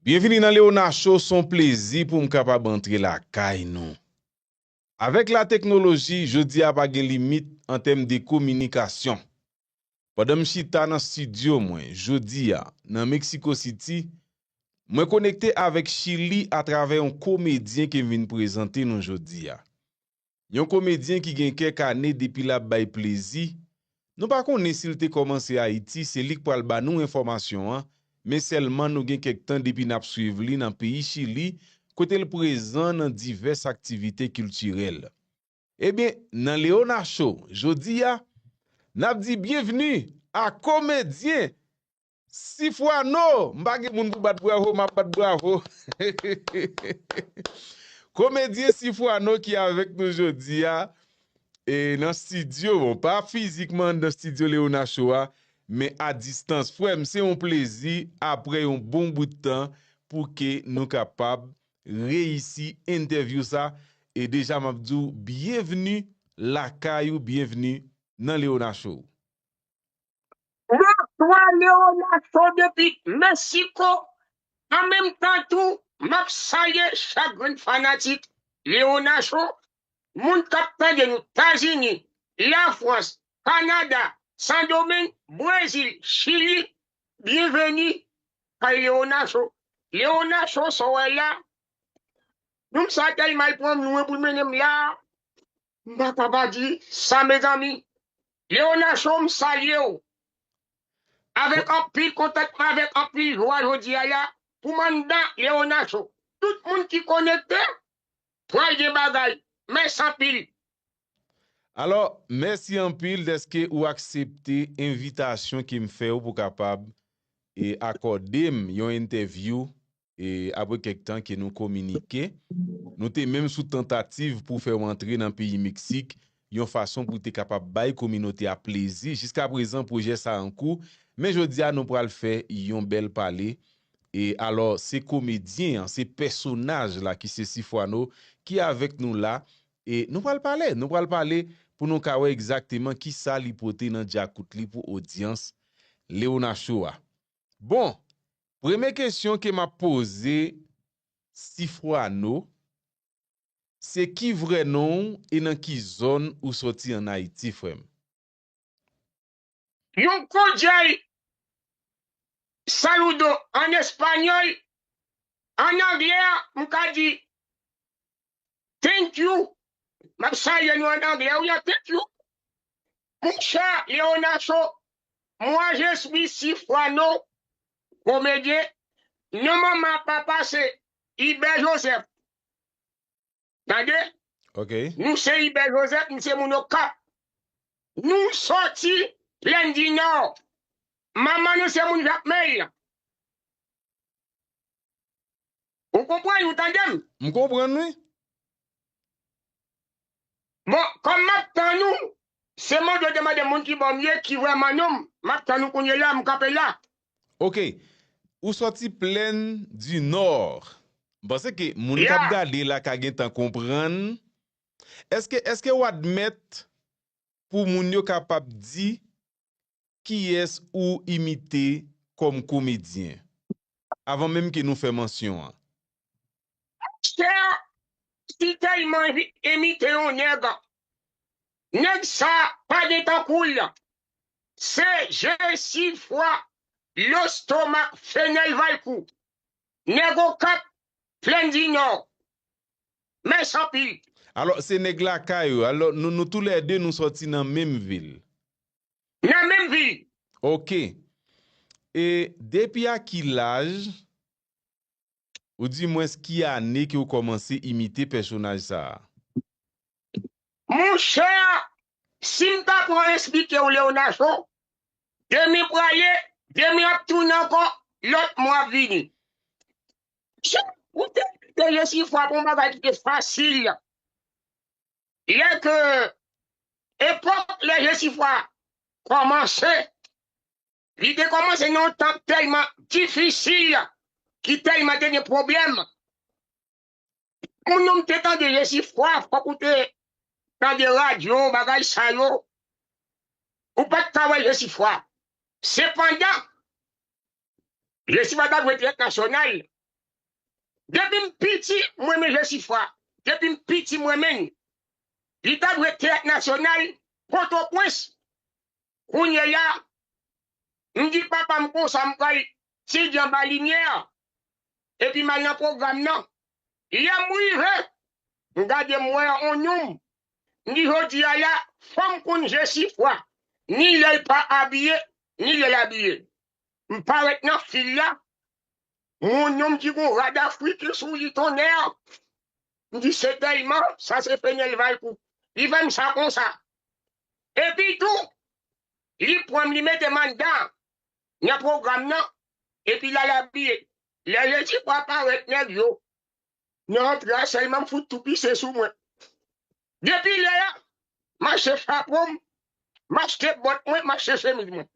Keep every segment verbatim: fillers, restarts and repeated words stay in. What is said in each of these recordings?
Byenvini nan Leona Show, se yon plezi pou m kapab antre lakay nou. Avèk lateknoloji, jodi a pa gen limit an tèm de kominikasyon. Pandan m chita nan estidyo mwen, jodi a, nan Mexico City, mwen konekte avèk Chili atravè yon komedyen ke m vin prezante nou jodi a. Yon komedyen ki gen kèk ane depi l ap bay plezi. Nou pa konnen si l te kòmanse Ayiti, se li k pral ba nou enfòmasyon an, men sèlman nou gen kèk tan depi n ap swiv li nan peyi Chili, kote l prezan nan divès aktivite kiltirèl. Ebyen, nan Leona Show, jodi a, n ap di byenvni a komedyen Sifwano! M pa gen moun pou bat bravo, m ap bat bravo. Komedyen Sifwano ki avèk nou jodi a, e nan estidyo, bon, pa fizikman anndan estidyo Leona Show a, men a distans. Frè m, se yon plezi, apre yon bon bout tan, pou ke nou kapab reyisi entèvyou sa. E deja, m ap di w, byenvni lakay ou, byenvni nan Leona Show. Bonswa, Leona Show depi Meksiko. An menm tan tou, m ap salye chak grenn fanatik Leona Show, moun k ap tande nou Etazini, Lafrans, Kanada, Sendomeng, Brezil, Chili. Byenveni kay Leona Show. Leona Show, sa w wè la, nou m sa tèlman l pran m lwen pou l mennen m la. M pa ka pa di sa, mezanmi. Leona Show, m salye w. Avèk anpil kontantman, avèk anpil jwa jodi a la, pou m anndan Leona Show. Tout moun ki konekte, pral gen bagay. Mèsi anpil. Alò, mèsi anpil dèske ou aksepte envitasyon ke m fè w pou kapab e akòde m yon entèvyou e apre kèk tan ke nou kominike, nou te menm sou tantativ pou fè w antre nan peyi Meksik, yon fason pou te kapab bay kominote a plezi. Jiska prezan, pwojè sa an kou, men jodi a nou pral fè yon bèl pale. E alò, se komedyen an, se pèsonaj la ki se Sifwano ki avèk nou la. E nou pral pale, nou pral pale pou nou ka wè egzakteman kisa li pote nan djakout li pou odyans Leona Show a. Bon, premye kesyon ke m ap poze Sifwano, se ki vrè non w e nan ki zòn ou sòti ann Ayiti, frè m? Yon cordial saludo an espanyòl, an anglè a, m ka di thank you. M ap salye nou an anglè, wi, thank you. Mon cher Leona Show, moi je suis Sifwano, komedyen. Non, manman, papa se Ibè Joseph. Tande? Ok. Nou se Ibè Joseph, nou se moun Okap. Nou sòti Plèn di Nò. Manman nou se moun Jakmèl. Ou konprann, ou tande m? M konprann, wi. Bon, kòm m ap tann ou, se mande w te mande moun ki bò m ye, ki vrèman non m. M ap tann ou kounye la, m kanpe la. Ok. Ou sòti Plèn di Nò. M panse ke moun k ap gade la ka gentan konprann. Èske, èske w admèt pou moun yo kapab di kiyès ou imite kòm komedyen, avan menm ke nou fè mansyon an? Monchè, si tèlman imite yon nèg, nèg sa pa gen tankou l. Se Jesifwa Lostomak Fenèl Valkou. Nèg Okap, Plèn di Nò. Mèsi anpil. Alò, se nèg lakay ou. Alò, nou, nou toulède, nou sòti nan menm vil. Nan menm vil. Ok. E depi a ki laj, ou di mwens ki ane ke w kòmanse imite pèsonaj sa a? Monchè, si m ta pran esplike w, Leona Show, demen prale, demen ap tounen ankò, lòt mwa ap vini. Monchè, ou te, te Jesifwa pou yon bagay ki te fasil. Lè ke epòk lè Jesifwa kòmanse, li te kòmanse nan yon tan tèlman difisil, ki tèlman te gen pwoblèm. Moun nou te tande Jesifwa, fòk ou te tande radyo, bagay sa yo. Ou pa t ka wè Jesifwa. Sepandan, Jesifwa ta dwe trèt Depi m piti, mwen renmen Jesifwa. Depi m piti, mwen renmen l. Li ta dwe Teyat Nasyonal, Pòtoprens. Kounye a, m di papa m konsa, m pral etidye anba limyè. Epi m al nan pwogram nan. Lè m rive, m gade, m wè yon nonm. M di, jodi a la, fò m konn Jesifwa, ni lè l pa abiye, ni lè l abiye. M parèt nan fil la, m wè yon nonm ki gon rad afriken sou li, tonnè. M di, se tèlman, sa se Fenel Valcourt. Li fè m sa konsa. Epi tou, li pran m, li mete m anndan, nan pwogram nan, epi l al abiye. Lè Jesifwa parèt, nèg yo, nan antre a sèlman, m fout tou pise sou mwen. Depi lè a, m achte chapo m, m achte bòt mwen, m achte chemiz mwen.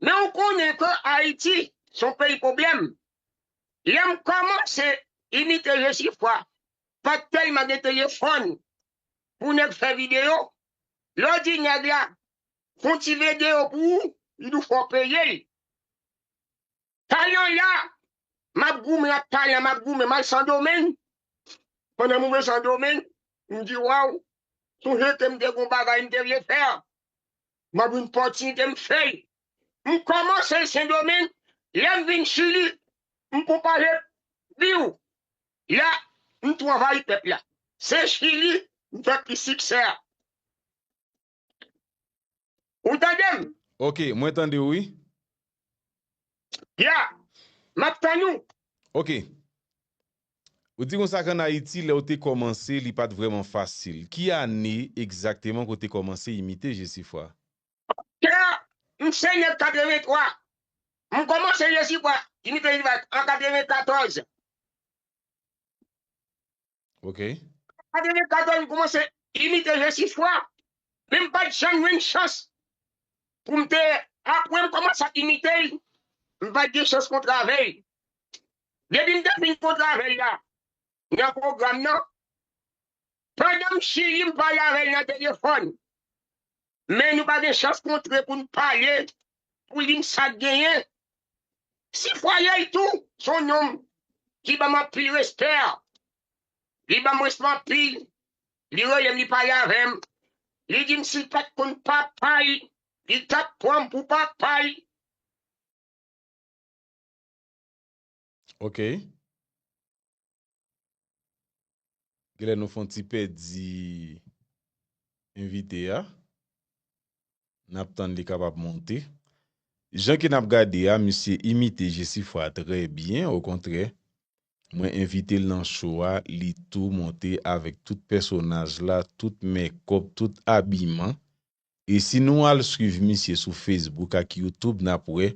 Men ou konnen ke Ayiti se yon peyi pwoblèm. Lè m kòmanse imite Jesifwa, pa t tèlman gen telefòn pou nèg fè videyo. Lè w di nèg la fè yon ti videyo pou ou, li di w fò w peye l. Talan la, m ap goumen ak talan, m ap goumen, m al Sendomeng. Pandan m rive Sendomeng, m di, waw, sonje ke m te gon bagay m te vle fè. M ap vin pòtinite m fè l. M kòmanse l Sendomeng, lè m vin Chili, m pran pale biw. La, m tou anvayi pèp la. Se Chili, m fè plis siksè a. Ou tande m? Ok, mwen tande w, wi. Ya, m ap tann ou. Ok. Ou di konsa ke ann Ayiti, lè w te kòmanse, li pa t vrèman fasil. Ki ane egzakteman ke w te kòmanse imite Jesifwa? Kè, m se nèg katrevenntwa. M kòmanse Jesifwa, imite Jesifwa an katrevenkatòz. Ok. Katrevenkatòz, m kòmanse imite Jesifwa. Men m pa t janm jwenn chans pou m te, apre m kòmanse ap imite l, m pa t gen chans kontre avè l. Depi m te fin kontre avè l la, nan pwogram nan, pandan m Chili, m pale avè l nan telefòn. Men nou pa gen chans kontre pou n pale, pou li m sa k genyen. Si fwaye l tou, se yon nonm ki ban m anpil respè. Li ban m respè anpil. Li rele m, li pale avè m. Li di m si l pa t konn papa l, li t ap pran m pou papa l. Ok. Genlè nou fè yon ti pèdi envite a. N ap tann li kapab monte. Jan ke n ap gade a, misye imite Jesifwa trè byen, okontrè. Mwen envite l nan show a, li tou monte avèk tout pèsonaj la, tout mekòp, tout abiman. E si nou al swiv misye sou Facebook ak YouTube, n ap wè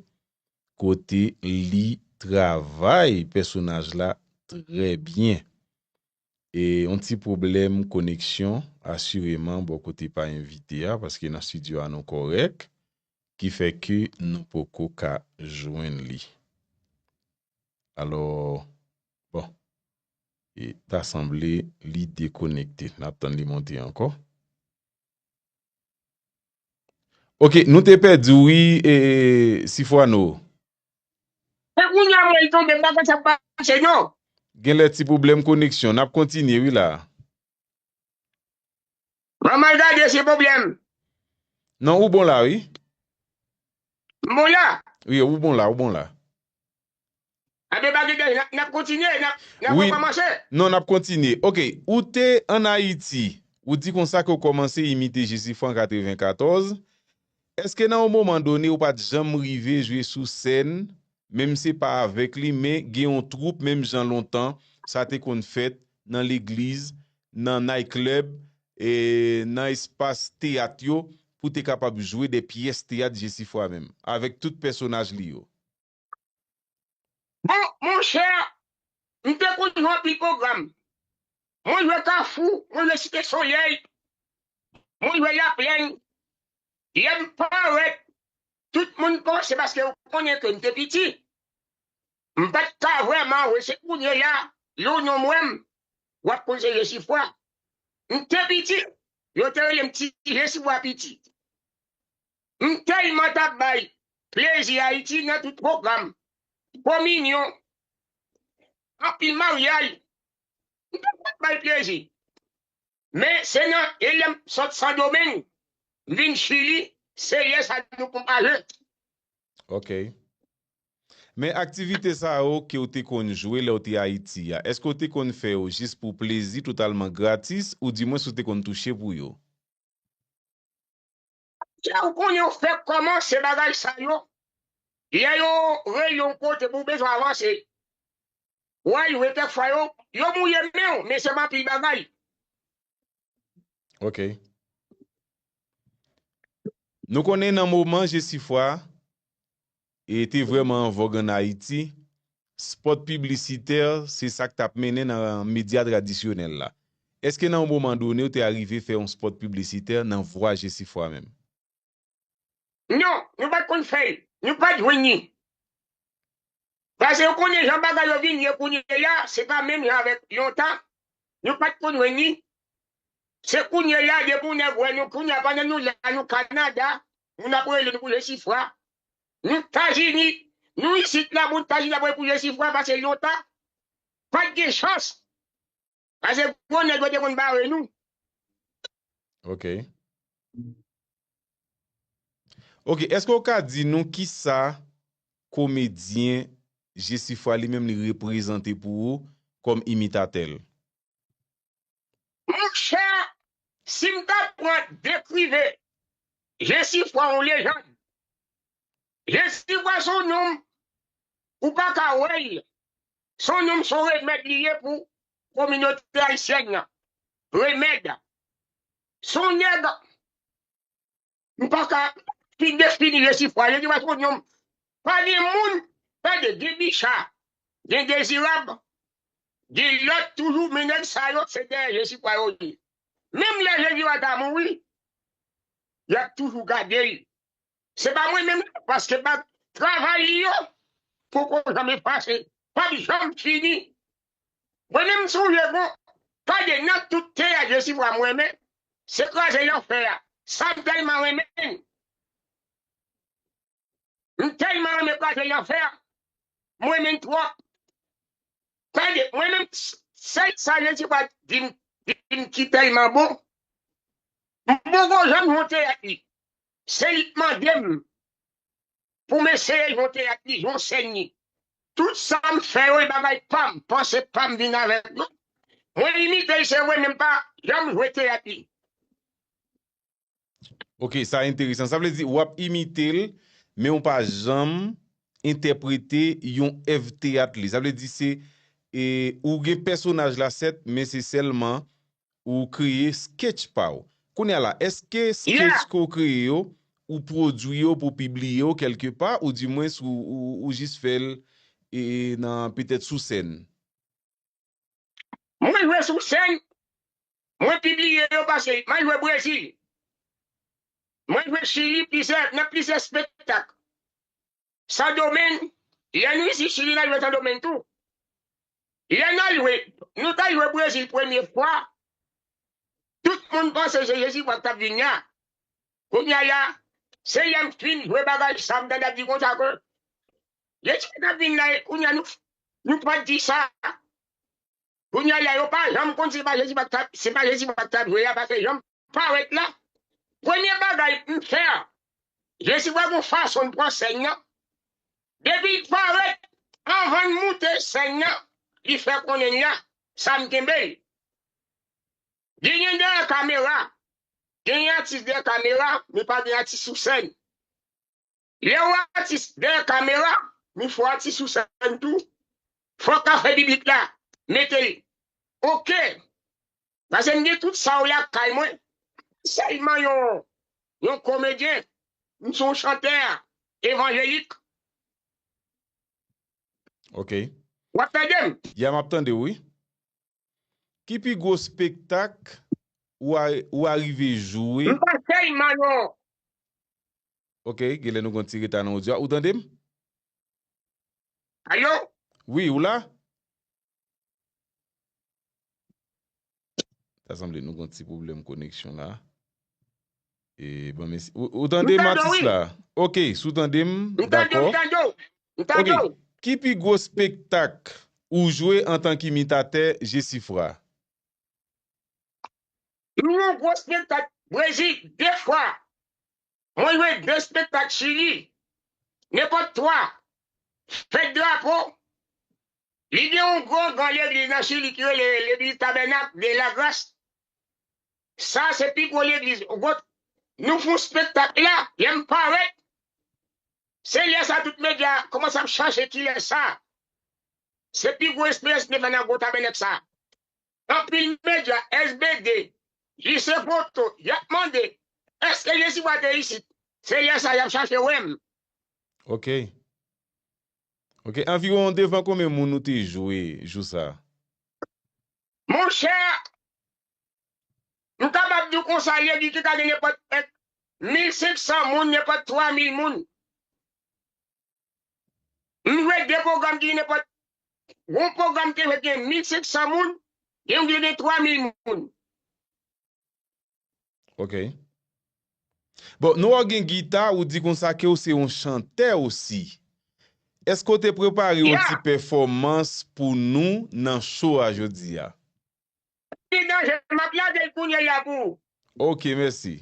kote li travay pèsonaj la trè byen. E yon ti pwoblèm koneksyon, asireman, bò kote pa envite a, paske nan estidyo a nou kòrèk, ki fè ke nou poko ka jwenn li. Alò, bon, e ta sanble li dekonekte. N ap tann li monte ankò. Ok, nou te pèdi w, wi, e, Sifwano. Se kounye a mwen l tonbe, m pa konn sa k pase, non. Genlè ti pwoblèm koneksyon. N ap kontinye, wi, la. Mwen mal gade, se pwoblèm. Non, ou bon la, wi. M bon la? Wi, ou bon la, ou bon la. Anben, pa gen danje, n ap, n ap kontinye, n ap, n ap Wi. Rekòmanse. Non, n ap kontinye. Ok, ou te ann Ayiti. Ou di konsa ke w kòmanse imite Jesifwa an katrevenkatòz. Èske nan yon moman done ou pa t janm rive jwe sou sèn, menm se pa avèk li, men gen yon twoup, menm jan lontan sa te konn fèt nan legliz, nan night club, e nan espas teyat yo, pou te kapab jwe de pyès teyat Jesifwa menm, avèk tout pèsonaj li yo? Bon, monchè, m te konn jwe anpil pwogram. Mwen jwe Kafou, mwen jwe Site Solèy, mwen jwe Laplèn. Lè m parèt, tout moun panse paske yo konnen ke m te piti. M pa t ka vrèman jwe, se kounye a, lè w non m wè m, w ap konn se Jesifwa. M te piti, yo te rele m Ti Jesifwa piti. M tèlman t ap bay plezi Ayiti nan tout pwogram, kominyon, an, anpil maryaj. M pa konn bay plezi. Men se nan, e lè m sot Sandomeng, m vin Chili, se lè sa nou konpaje. Ok. Men aktivite sa yo ke w te konn jwe lè w te Ayiti a, èske w te konn fè yo jis pou plezi, totalman gratis, oudimwens ou te konn touche pou yo? Sa ou konnen, ou fèk kòmanse bagay sa yo. Lè yo rele w yon kote pou w bezwen avanse, w al jwe, kèk fwa yo, yo mouye men w, men se pa anpil bagay. Ok. Nou konnen nan moman Jesifwa e te vrèman an vòg ann Ayiti, spòt piblisitè se sa k t ap mennen nan medya tradisyonèl la. Èske nan yon moman done w te arive fè yon spòt piblisitè nan vwa Jesifwa menm? Non, nou pa t konn fè l. Nou pa t jwenn li. Paske ou konnen jan bagay yo vin ye kounye a, se pa menm jan avèk lontan. Nou pa t konn jwenn li. Se kounye a, depi yon nèg wè nou, kounye a, pandan nou la, nou Kanada, moun ap rele nou pou Jesifwa. Nou Etazini, nou isit la, moun Etazini ap rele pou Jesifwa, paske lontan, pa t gen chans. Paske gwo nèg yo te konn bare nou. Ok. Ok, èske w ka di nou kisa komedyen Jesifwa li menm li reprezante pou ou kòm imitatè l? Monchè, si m ta pran dekrive Jesifwa yon lejann, Jesifwa se yon nonm, ou pa ka wè l. Se yon nonm, se yon remèd li ye pou kominote ayisyèn nan. Remèd. Se yon nèg, m pa ka fin defini Jesifwa. Jesifwa se yon nonm. Pa gen moun, tande, gen Bicha, gen Dezirab, gen lòt toujou, men nèg sa yo, se dèyè Jesifwa yo ye. Menm lè Jesifwa ta mouri, y ap toujou gade l. Se pa mwen menm, paske pa travay li yo poko janm efase, p ap janm fini. Mwen menm, m sonje gon, tande, nan tout teyat Jesifwa m renmen, se Kraze Lanfè a. Sa m tèlman renmen l. M tèlman renmen Kraze Lanfè a. M renmen l twòp. Tande, mwen menm, sèl sa Jesifwa di m, di m ki tèlman bon, m poko janm jwe yon teyat li. Se li k mande m pou m eseye jwe yon teyat li, jwe yon sèn li. Tout sa m fè yo, e bagay pa m, panse pa m vin avèk yo. Mwen imite l, se vre, men m pa janm jwe teyat li. Ok, sa enteresan. Sa vle di, w ap imite l, men w pa janm entèprete yon èv teyat li. Sa vle di, se, e, ou gen pèsonaj la, sèt, men se sèlman ou kreye sketch pa w. Kounye a la, èske sketch ke w kreye yo, ou pwodui yo pou pibliye yo kèlkepa, oudimwens ou, ou, ou jis fè l, e, nan, petèt sou sèn? Mwen jwe sou sèn, mwen pibliye yo pase, mwen jwe Brezil. Mwen jwe Chili plizyè, nan plizyè espektak. Sandomeng, lè nou isit Chili, n al jwe Sandomeng tou. Lè n al jwe, nou t al jwe Brezil premye fwa, tout moun panse se Jesifwa k t ap vin la. Kounye a la, se lè m fin jwe bagay sa, m tande ap di konsa ke Jesifwa t ap vin la, e kounye a nou, nou pa t di sa. Kounye a la, yo pa janm konn se pa Jesifwa k t ap, se pa Jesifwa k t ap jwe a, paske jan m parèt la, premye bagay m fè a, Jesifwa gon fason l pran sèn nan. Depi l parèt, anvan l moute sèn nan, li fè konnen l la, sa m kenbe l. Genyen dèyè kamera, genyen atis dèyè kamera, men pa gen atis sou sèn. Lè w atis dèyè kamera, men fò w atis sou sèn tou. Fò w ka fè piblik la mete l. Oke. Paske m gen tout sa yo lakay mwen. Sèlman yon, yon komedyen. M se yon chantè evanjelik. Ok. W ap tande m? Ya, m ap tande w, wi. Ki pi gwo spektak ou a, ou arive jwe? M pa sèlman yon. Ok, genlè nou gon ti reta nan odyo a. Ou tande m? Alo? Wi, ou la? Ta sanble nou gon ti pwoblèm koneksyon la. E, bon, mesi. Ou, ou tande m, atis la? Ok, si w tande m, dakò. Ok, ki pi gwo spektak ou jwe antank imitatè Jesifra? M jwe yon gwo espektak Brezil de fwa. Mwen jwe de espektak Chili. Nenpòt twa. Fèt drapo. Li gen yon gwo gran legliz nan Chili ki rele legliz Tabènak de la Gras. Sa se pi gwo legliz. Ou gon-, nou fè yon espektak la, lè m parèt, se lè sa tout medya kòmanse ap chache kilè sa. Se pi gwo esperyans m te fè nan gwo tabènak sa. Anpil medya, S B D, Lise Foto, y ap mande, èske Jesifra te isit? Se lè sa y ap chache wè m. Ok. Ok, anviwon devan konbyen moun ou te jwe jou sa? Monchè, m kapab di w konsa, legliz ki ka gen nenpòt mil senk san moun, nenpòt twa mil moun. M jwe de pwogram ki gen nenpòt, yon pwogram ki fèt gen mil senk san moun, gen yon ki gen twa mil moun. Ok. Bon, nou wè w gen gita, ou di konsa ke w se yon chantè osi. Èske w te prepare yon ti pèfòmans pou nou nan show a jodi a? Ki danje, m ap lage l kounye a pou ou. Ok, mèsi.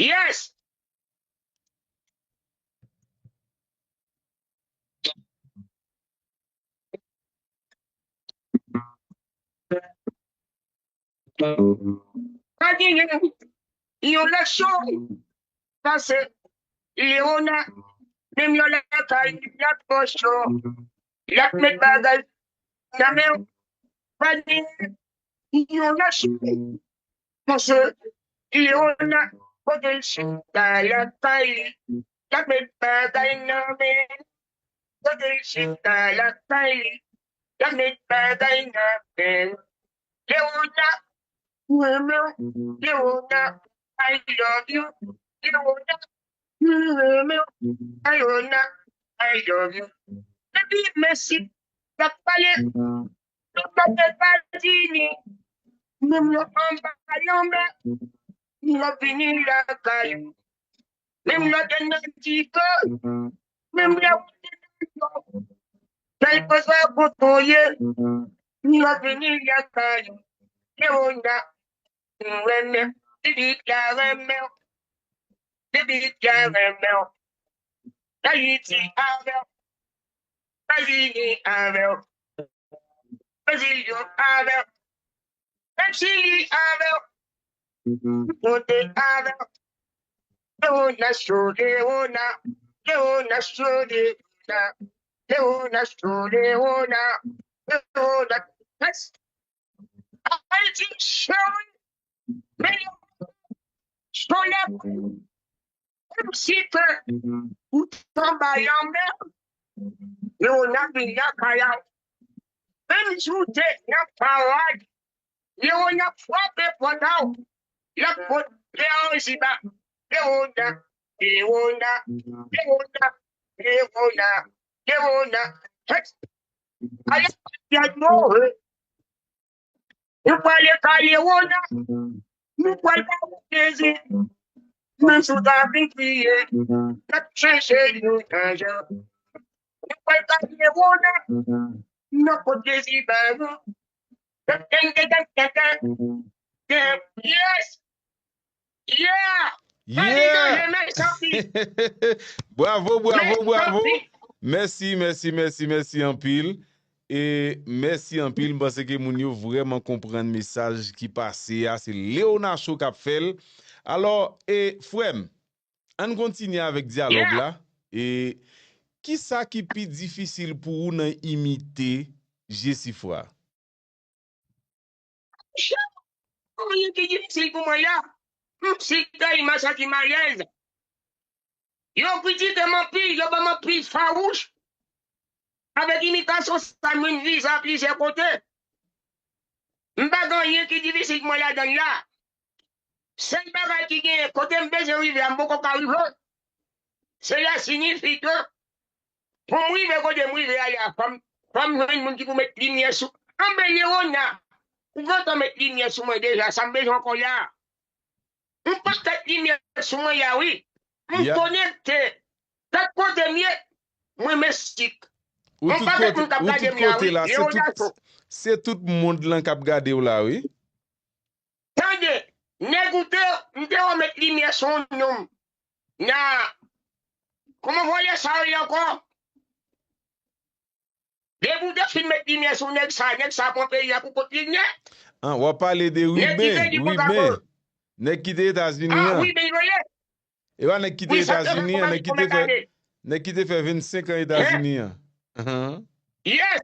Yes. Pa genyen yon lòt cho pase Leona, menm lè w lakay li, l ap fè cho, l ap met bagay nan men w. Pa genyen yon lòt cho pase Leona, kote l chita lakay li, l ap met bagay nan men l. Kote l chita lakay li, l ap met bagay nan men l. Leona, mwen renmen w. Leona, I love you. Leona, mwen renmen w. Leona, I love you. Depi mesi, y ap pale. Tout bagay pa fini. Menm lè w anba lanmè, m ap vini lakay ou. Menm lè w te nan dife, menm lè w te nan dlo, kèlkeswa kote w ye, m ap vini lakay ou. Leona, m renmen w, Bibit la renmen w, Bibit la renmen w. Ayiti avè w, Etazini avè w, Brezil yo avè w, Chili avè w, tout kote avè w. Leona show, Leona, Leona show, Leona, Leona show, Leona, Leona. Yes. Ayiti chéri, men yo, show la, menm si ke ou t anba lanmè, Leona vin lakay ou. Menm si w te nan parad, Leona frape pòt a w. L ap pot lè w anba. Leona, Leona, Leona, Leona, Leona. Hey! Ale, y a move. Nou prale kale Leona. Nou pral ba ou plezi. Men si w ta vin kriye, n ap chèche nou nan jan. Nou pral kale Leona. N ap pot plezi ba nou. Yes! Yeah! Yeah! Bravo, bravo, bravo. Mèsi, mèsi, mèsi, mèsi anpil. E mèsi anpil. M panse ke moun yo vrèman konprann mesaj ki pase a. Se Leona Show k ap fè l. Alò, e, frè m, ann kontinye avèk dyalòg la. E kisa ki pi difisil pou ou nan imite Jesifra? Anyen ki difisil pou mwen la, m sik tèlman santi m alèz. Yo kritike m anpil, yo ban m anpil fawouch. Avèk imitasyon sa, mwen vize a plizyè kote. M pa gen anyen ki difisil pou mwen ladan l la. Sèl bagay ki genyen, kote m bezwen rive a, m poko ka rive. Sela siyifi ke pou m rive kote m rive a la, fò m, fò m jwenn moun ki pou met limyè sou. Anben Leona, ou gentan met limyè sou mwen deja, sa m bezwen ankò la? Yon pakèt limyè sou mwen la, wi. M konekte. Kèt kote m ye, mwen mestik. Ou tout kote, ou tout kote la, se tout, se tout mond lan k ap gade w la, wi. Tande, nèg ou te, m te remèt limyè sou yon nonm nan, kòman vòlè sa yo ye ankò? Depi w te fin met limyè sou nèg sa, nèg sa pran peyi a pou kont li nèt. An, w ap pale de Ruben, Ruben. Nèg ki te Etazini an. An, Ruben Joye. E pa nèg ki te Etazini an, nèg ki te fè, nèg ki te fè vennsenk an Etazini an. Ahan. Yes.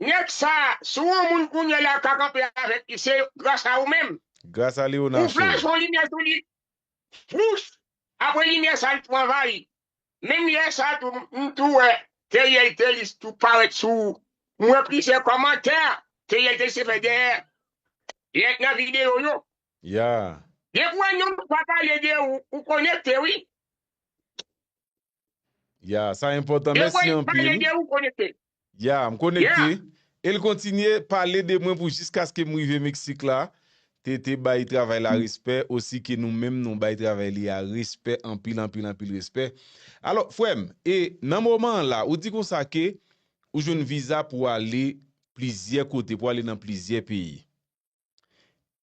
Nèg sa, si w yon moun kounye a la ka kanpe avèk li, se gras a ou menm. Gras a Leonardo. Ou flash yon limyè sou li. Fous! Apre limyè sa, l tou anvayi. Menm yè sa tou, m tou wè Teriel Telis tou parèt sou. M wè plizyè kòmantè Teriel Telis te fè dèyè, lè nan videyo yo. Ya. Depi w wè nonm pa pale de ou, ou konekte, wi. Ya, sa enpòtan. Mèsi anpil. Ya, m konekte. E l kontinye pale de mwen pou jiskaske m rive Meksik la. T T bay travay la respè, osi ke nou menm nou bay travay li a respè, anpil, anpil, anpil respè. Alò, frè m, e nan moman an la, ou di konsa ke ou jwenn viza pou ale plizyè kote, pou ale nan plizyè peyi.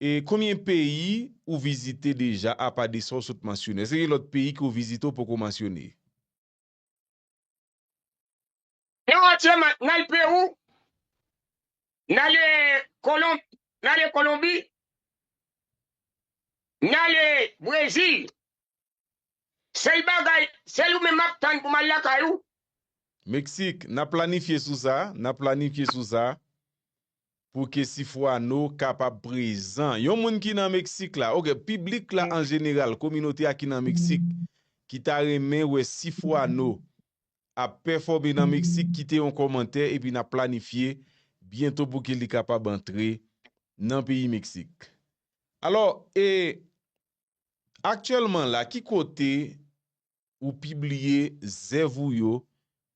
E konbyen peyi ou vizite deja, apa de sa w sot mansyone? Èske gen lòt peyi ke w vizite ou poko mansyone? Evantyèlman, n al Pewou, n ale Kolon-, n ale Kolonbi, n ale Brezil. Sèl bagay, sèl ou menm m ap tann pou m al lakay ou. Meksik, n ap planifye sou sa, n ap planifye sou sa. Pou ke Sifwano kapab prezan. Yon moun ki nan Meksik la, oke, piblik la an jeneral, kominote a ki nan Meksik, ki ta renmen wè Sifwano ap pèfòme nan Meksik, kite yon kòmantè epi n ap planifye byento pou ke li kapab antre nan peyi Meksik. Alò, e, aktyèlman la, ki kote ou pibliye zèv ou yo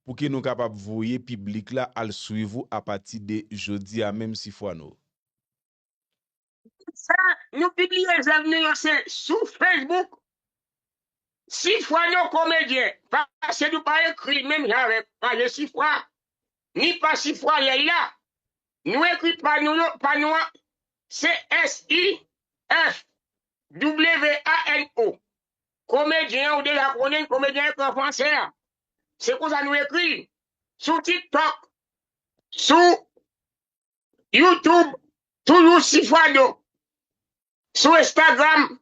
pou ke nou kapab voye piblik la al swiv ou apati de jodi a menm, Sifwano? Sa, nou pibliye zèv nou yo se sou Facebook. Sifwano Komedyen. Pase nou pa ekri l menm jan avèk pale Sifwa, ni pa Sifwayèl la. Nou ekri pa nou yo, pa nou an, se S I F W A N O. Komedyen an, ou deja konnen, komedyen ekri an fransè a. Se konsa nou ekri l. Sou TikTok, sou YouTube, toujou Sifwano. Sou Instagram,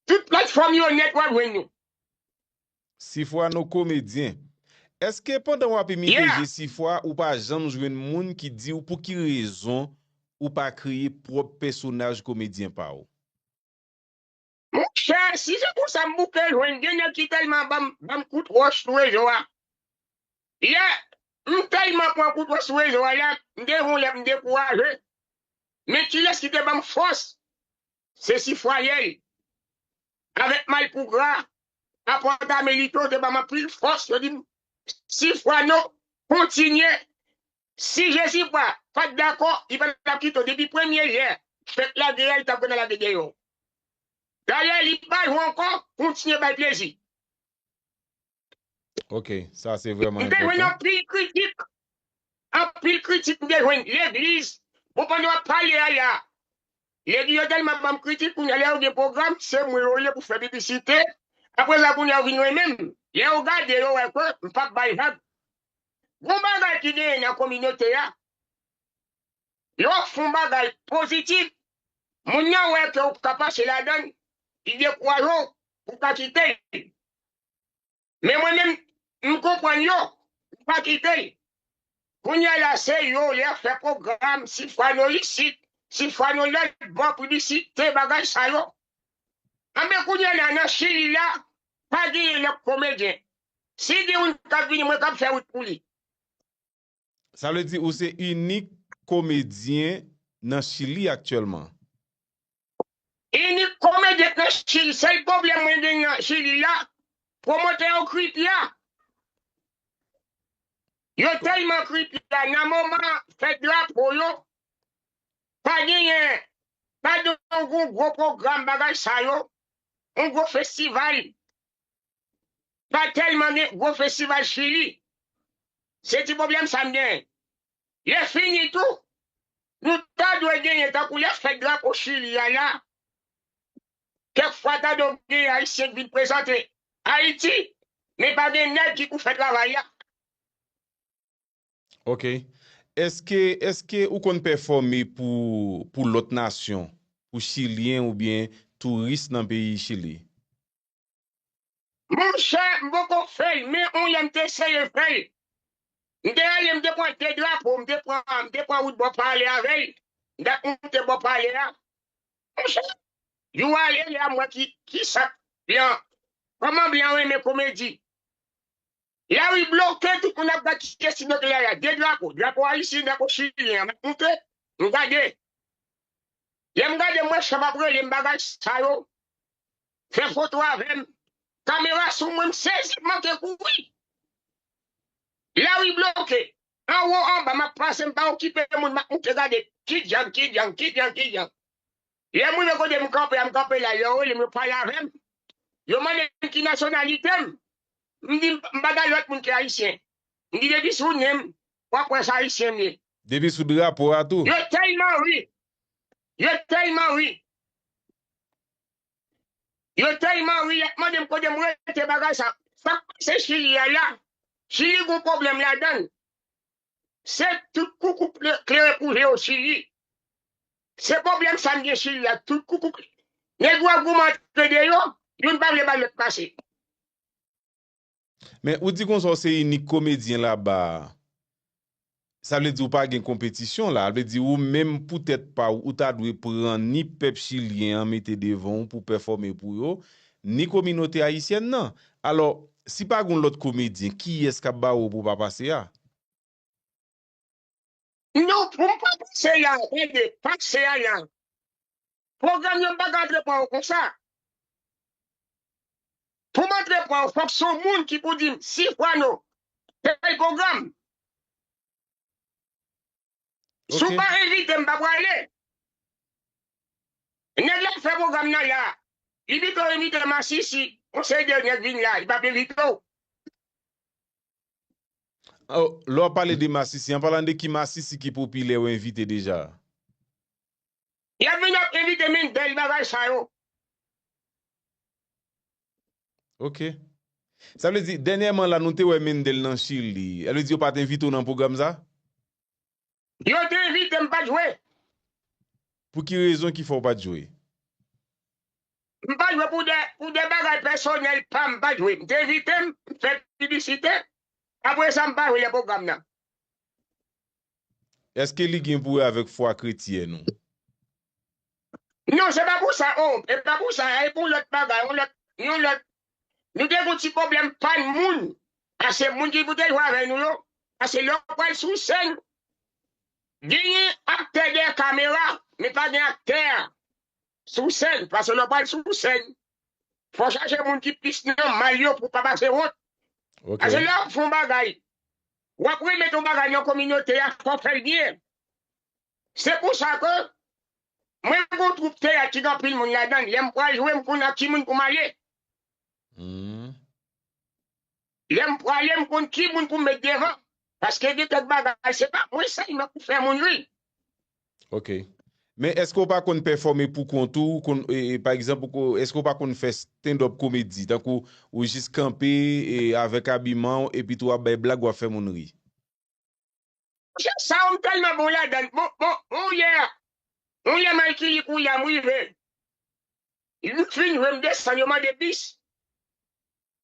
tout platfòm yo nèt w ap jwenn nou. Sifwano Komedyen. Èske pandan w ap imite je Sifwa, ou pa janm jwenn moun ki di w pou ki rezon ou pa kreye pwòp pèsonaj komedyen pa w? Monchè, si se konsa m bouke jwenn, gen nèg ki tèlman ban m, ban m kout wòch sou rezo a. Yè, m tèlman pran kout wòch sou rezo a, la, m te gen yon lè m dekouraje. Men kilès ki te ban m fòs? Se Sifwayèl. Avèk Malpougra, Apòt Amelito te ban m anpil fòs. Yo di m, Sifwano, kontinye. Si Jezi pa, pa t dakò, li pa t ap kite w. Depi premye yè, fèk lage a, li t ap gen nan lage deyò. Dayè, li pa jwe ankò, kontinye bay plezi. Ok, sa se vrèman enpòtan. M te jwenn anpil kritik. Anpil kritik m te jwenn legliz. Bon, pandan w ap pale a la, legliz yo tèlman ban m kritik, kounye a lè yo gen pwogram, se mwen yo rele pou fè piblisite. Apre sa, kounye a yo vin renmen m. Lè yo gade, yo wè ke m p ap bay vag. Gon bagay ki genyen nan kominote a, lè w ap fè yon bagay pozitif, moun nan wè ke ou ka pase ladan l, li dekouraje w, ou ka kite l. Men mwen menm, m konprann yo, m pa kite l. Kounye a la, se yo, lè y ap fè pwogram, Sifwano isit, Sifwano lòt bò, piblisite, bagay sa yo. Anben, kounye a la, nan Chili la, pa genyen lòt komedyen. Si gen youn k ap vini, mwen k ap fè wout pou li. Sa vle di ou se inik komedyen nan Chili aktyèlman? Inik komedyen nan Chili. Sèl pwoblèm mwen gen nan Chili la, pwomotè yo kripi a. Yo tèlman kripi a, nan moman fèt drapo yo, pa genyen, pa gen yon gwo, gwo pwogram bagay sa yo, yon gwo festival. Pa tèlman gen gwo festival Chili. Se ti pwoblèm sa m genyen. Lè fini tou, nou ta dwe genyen tankou lè fèt drapo Chili a la. Kèk fwa ta dwe gen Ayisyen k vin prezante Ayiti, men pa gen nèg ki pou fè travay la. Ok. Èske, èske ou konn pèfòme pou, pou lòt nasyon, pou Chilyen oubyen touris nan peyi Chili? Monchè, m poko fè l, men on lè m te eseye fè l. M te ale, m te pran de drapo, m te pran, m te pran wout bò palè avè l. M t ap monte bò palè a. Monchè, jou ale la, m wè ki, ki sa k blan, kòman blan renmen komedi. Lari bloke, tout moun ap gad kiyès ki bloke lari a. De drapo, drapo ayisyen, drapo chilyen, m ap monte, m gade. Lè m gade, m wè chan ap rele m bagay sa yo. Fè foto avè m. Kamera sou mwen, m sezi, m manke kouri. Lari bloke. Anwo, anba, m ap pase, m pa okipe moun, m ap monte gade. Ki djab, ki djab, ki djab, ki djab. Lè m rive kote m kanpe a, m kanpe la, yo rele m, yo pale avè m. Yo mande m ki nasyonalite m. M di m pa gen lòt moun ki ayisyen. M di depi sou nen m, w ap wè se ayisyen m ye. Depi sou drapo a tou? Yo tèlman ri. Yo tèlman ri. Yo tèlman ri, y ap mande m kote m rete bagay sa. Sa k pase Chili a la? Chili gon pwoblèm ladan l. Se tout koukou klere pou je yo Chili. Se pwoblèm sa m gen Chili a, tout koukou. Nèg yo ap goumen antre de yo, youn pa vle bay lòt pase. Men ou di konsa w se inik komedyen laba a. Sa vle di ou pa gen konpetisyon la. Sa vle di ou menm pou tèt pa w, ou ta dwe pran ni pèp chilyen an mete devan w pou pèfòme pou yo, ni kominote ayisyèn nan. Alò, si pa gen yon lòt komedyen, kiyès k ap ba w pou w pa pase a? Non, pou m pa pase la, tande, pase a la. Pwogram yo m pa ka antre pran yo konsa. Pou m antre pran yo, fòk se yon moun ki pou di m, Sifwano, tèl pwogram. Si w pa envite m, m pa prale. Nèg la fè pwogram nan la. Li pito envite masisi, yon seri de nèg vin la, li p ap envite w. Oh, lè w ap pale de masisi, an palan de ki masisi ki popilè ou envite deja? Y ap vin ap envite Mendel bagay sa yo. Ok. Sa vle di, dènyèman la, nou te wè Mendel nan Chili. Sa vle di yo pa t envite w nan pwogram sa? Yo te envite m, m pa t jwe. Pou ki rezon ki fè w pa t jwe? M pa jwe pou de, pou de bagay pèsonèl pa m, m pa jwe. M te envite m, m fè piblisite. Apre sa, m pa jwe nan pwogram nan. Èske li gen pou wè avèk fwa kretyèn ou? Non, se pa pou sa, oh, e pa pou sa, e pou lòt bagay, yon lòt, yon lòt. Nou te gon ti pwoblèm pann moun, paske moun ki pou te jwe avè nou yo, paske lè w pral sou sèn, genyen aktè dèyè kamera, men pa gen aktè a sou sèn, paske lè w pral sou sèn, fò w chache moun ki plis nòmal yo pou w pa pase wont. Paske lè w ap fè yon bagay, w ap remèt yon bagay nan kominote a, fò w fè l byen. Se pou sa ke mwen gon twoup teyat ki gen anpil moun ladan l. Lè m pral jwe, m konn ak ki moun pou m ale. Lè m prale, m konn ki moun pou m met devan. Paske gen kèk bagay, se pa mwen sèlman pou fè moun ri. Ok. Men èske w pa konn pèfòme pou kont ou, konn, e, e, pa egzanp, ou ko, èske w pa konn fè stand-up komedi, tankou ou jis kanpe e, avèk abiman w, epi tou w ap bay blag, w ap fè moun ri? Monchè, sa yo m tèlman bon ladan l. Bon, bon, on yè, on yè m al Kilik, on yè m rive. M fin jwe, m desann, yo mande bis.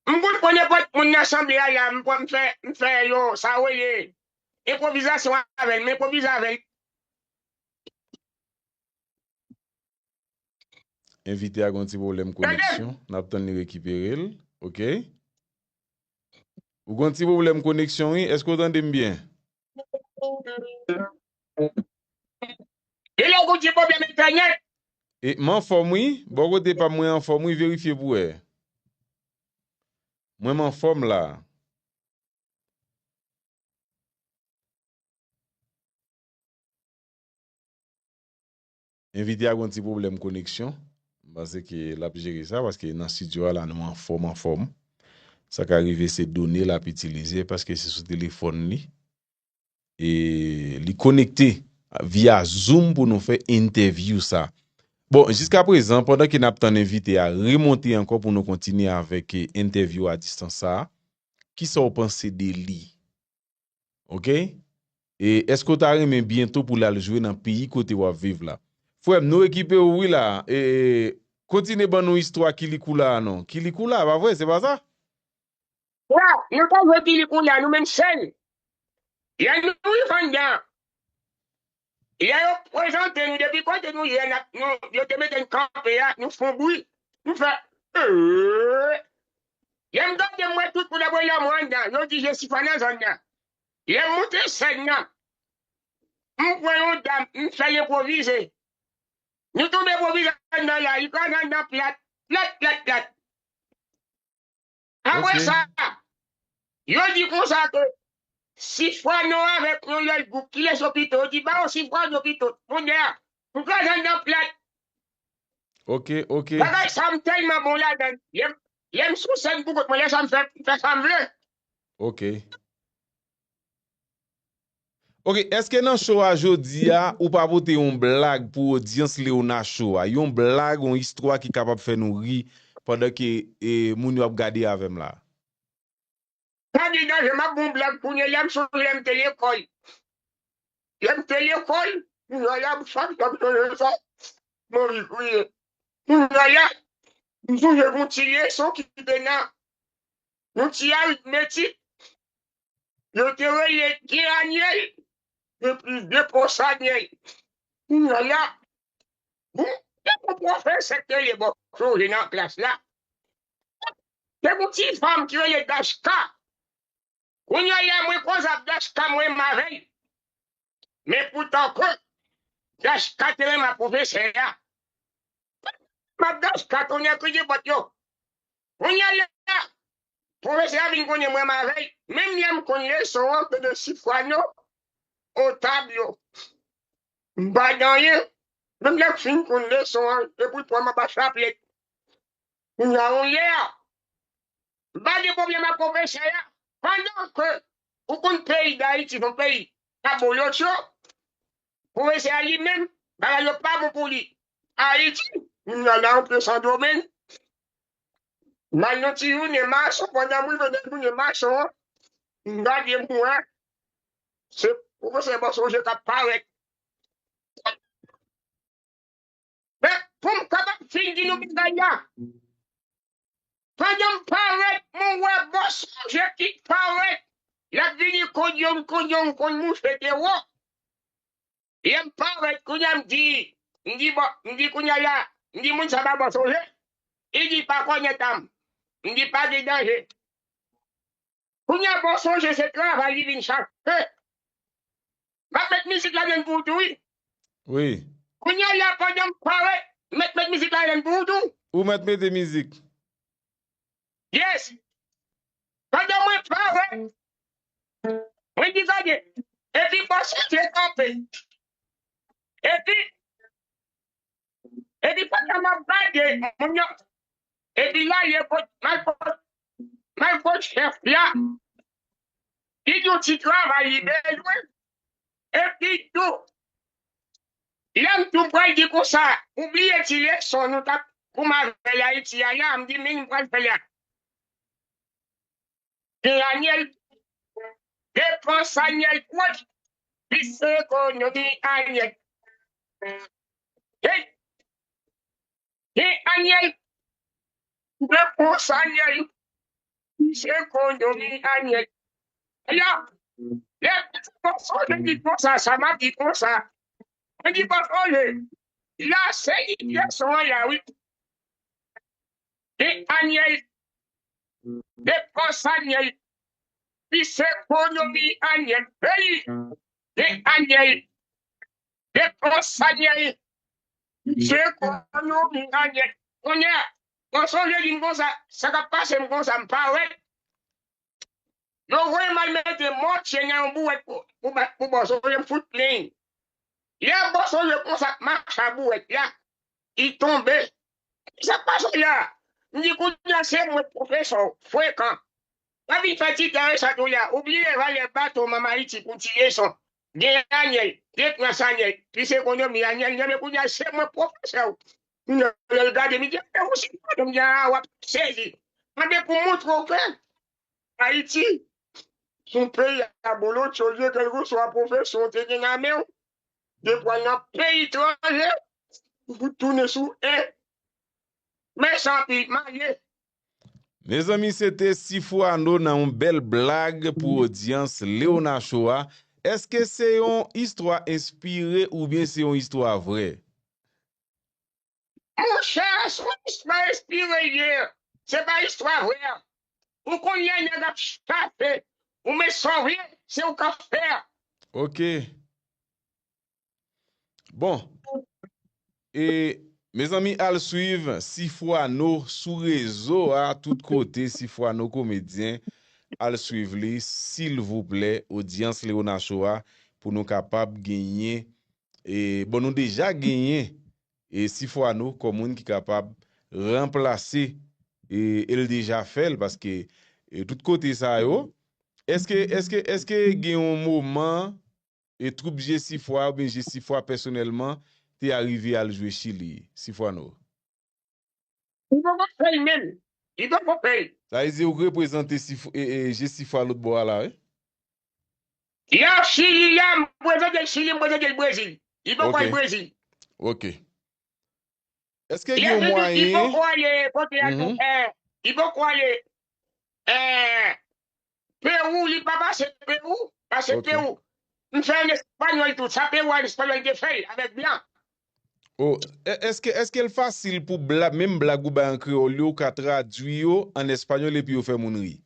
M konn pran nenpòt moun nan sanble a la, m pran, m fè, m fè yo, sa yo rele enpwovizasyon avè l, m enpwovize avè l. Envite a gon ti pwoblèm koneksyon. N ap tann li rekipere l. Ok. Ou gon ti pwoblèm koneksyon, wi. Èske w tande m byen? Gen lè w gon ti pwoblèm entènèt. E, m anfòm, wi. Bò kote pa m, mwen anfòm, wi. Verifye pou w wè. Mwen, m anfòm la. Envite a gon ti pwoblèm koneksyon. M panse ke l ap jere sa, paske nan estidyo a la, nou anfòm, anfòm. Sa ka rive se done l ap itilize paske se sou telefòn li. E li konekte via Zoom pou nou fè entèvyou sa. Bon, jiska prezan, pandan ke n ap tann envite a remonte ankò pou nou kontinye avèk, e, entèvyou a distans sa a, kisa w panse de li? Oke? E èske w ta renmen byento pou l al jwe nan peyi kote w ap viv la? Frè m, nou ekipe w wi la. E, kontinye ban nou istwa Kilikoula a non. Kilikoula, pa vre? Se pa sa? Wa, nou ta jwe Kilikoula, nou menm sèl. Lè nou rive anndan, lè yo prezante nou depi kote nou ye, n ap, nou, yo te mete n kanpe a, nou fè yon bri, nou fè, "Ee." Lè m gade, m wè tout moun ap rele mwen anndan, yo di je suis pas nan zòn nan. Lè m moute sèn nan, m pran yon dam, m fè l enpwovize. Nou tonbe enpwovize anndan la, li kraze anndan plat, plat, plat, plat. Apre sa, yo di konsa ke Sifwano avèk yon lòt gwoup, kilès yo pito? Yo di ba yo Sifwano pito. Kounye a, m kraze anndan plat. Oke, oke. Bagay sa m tèlman bon ladan l. Lè m, lè m sou sèn pou kont mwen, lè sa m fè, m fè sa m vle. Oke. Oke, èske nan show a jodi a, ou pa pote yon blag pou odyans Léona Show a? Yon blag, yon istwa ki kapab fè nou ri pandan ke, e, moun yo ap gade avè m la? Pa gen danje, m ap ba w blag kounye a, m sonje lè m te lekòl. Lè m te lekòl, kounye a, m sonje sa, m anvi kriye. Kounye a, m sonje yon ti leson ki te nan yon ti aritmetik. Yo te rele gen anyèl, gen plis de pòs anyèl. Kounye a, bon, te gon pwofesè ki te rele Bòsoje nan klas la. Te gon ti fanm ki rele Dachka. Kounye a, mwen koze ak Dachka, mwen renmen avè l. Men poutan ke Dachka te renmen ak pwofesè a. M ap Dachka, tonnè kriye bòt yo. Kounye a la, pwofesè a vin konnen mwen m avè l. Menm lè m konn leson an, ke de Sifwano, o tablo. M pa di anyen. Menm lè m fin konn leson an, epi l pran m anba chaplèt. Kounye a, yon lè a, m pa gen pwoblèm ak pwofesè a. Pandan ke ou konn peyi Dayiti, se yon peyi abolotcho, pwofesè a li menm, bagay yo pa bon pou li. Ayiti, m nan la, yon pye Sendomeng. M al nan ti jounen mason, pandan m rive nan jounen mason an, m gade m wè, se pwofesè Bòsoje k ap parèt. Men, pou m kapab fin di nou bagay la, pandan m parèt, mwen wè Bòsoje ki parèt. L ap vini konn yo, m konn yo, m konn mouche te wo. Lè m parèt, kounye a m di, m di, bon, m di kounye a la, m di moun sa pa Bòsoje. Li di pa kònèt a m. M di pa gen danje. Kounye a Bòsoje se travay li vin chache. M ap met mizik ladann pou ou tou, wi. Wi. Kounye a la, pandan m parèt, m met, met mizik ladann pou ou tou. Ou mèt mete mizik. Yes. Pandan mwen parèt, mwen di gade. Epi Bòsoje kanpe. Epi Epi pandan m ap gade moun yo, epi l ale kot, m al kot, m al kot chèf la, li di yon ti travay li bezwen. Epi tou, lè m tou pral di konsa, ou bliye ti leson nou t ap kouman avè l Ayiti a la, m di men m pral fè la. Gen anyèl, depans anyèl, plis ekonomi anyèl. Hey! Gen anyèl, depans anyèl, plis ekonomi anyèl. La, lè Bòsoje di konsa, sa m ap di konsa. Mwen di Bòsoje, la se li leson an la, wi. Gen anyèl, depans anyèl, plis ekonomi anyèl. Hey! Gen anyèl, depans anyèl, plis ekonomi anyèl. Kounye a, Bòsoje di m konsa, sa k ap pase m konsa, m parèt. Yo voye m al mete mòtye nan yon bouwèt pou, pou, pou Bòsoje, m fout plenn. Lè Bòsoje konsa ap mache a bouwèt la, li tonbe. Sa k pase la? M di kounye a se mwen pwofesè w, frekan. W ap vin fè ti tè sa tou la. Ou bliye valè bato Manm Ayiti pou ti leson. Gen anyèl, gen trans anyèl, plis ekonomi anyèl, men kounye a se mwen pwofesè w. Kounye a lè l gade m, li di, "E ou se pwofesè w ap sezi." Mande pou montre w ke Ayiti, se yon peyi abolotyo l ye, kèlkeswa pwofesyon w te gen nan men w, depi w al nan peyi etranje, ou tounen sou en. Mèsi anpil, m ale. Mezanmi, se te Sifwano nan yon bèl blag pou odyans Léona Show a. Èske se yon istwa enspire oubyen se yon istwa vrè? Monchè, se yon istwa enspire l ye. Se pa istwa vrè. Ou konn lè nèg ap chache, ou met sa w vle, se ou k ap fè. Ok. Bon. E mezanmi, al swiv Sifwano sou rezo a tout kote, Sifwano komedyen. Al swiv li, silvouplè, odyans Léona Show a, pou nou kapab genyen, e, bon, nou deja genyen, e, Sifwano kòm moun ki kapab ranplase, e, e l deja fè l, paske, e, tout kote sa yo, èske, èske, èske gen yon moman e twoup Jesifwa oubyen Jesifwa pèsonèlman te arive al jwe Chili, Sifwano? Li poko fè l menm. Li poko fè l. Sa vle di ou reprezante Sif- e, e, Jesifwa lòt bò a la, wi? Li ap Chili la, m prezante l Chili, m prezante l Brezil. Li poko al Brezil. Ok. Èske gen yon mwayen? Li poko ale kote a tou. Li poko ale Pewou, li pa pase Pewou, pase Pewou. M fè an espanyòl tou. Sa Pewou an espanyòl te fè l avèk blan. Oh, èske èske l fasil pou blag, menm blag ou bay an kreyòl yo, ou ka tradui yo an espanyòl epi yo fè moun ri?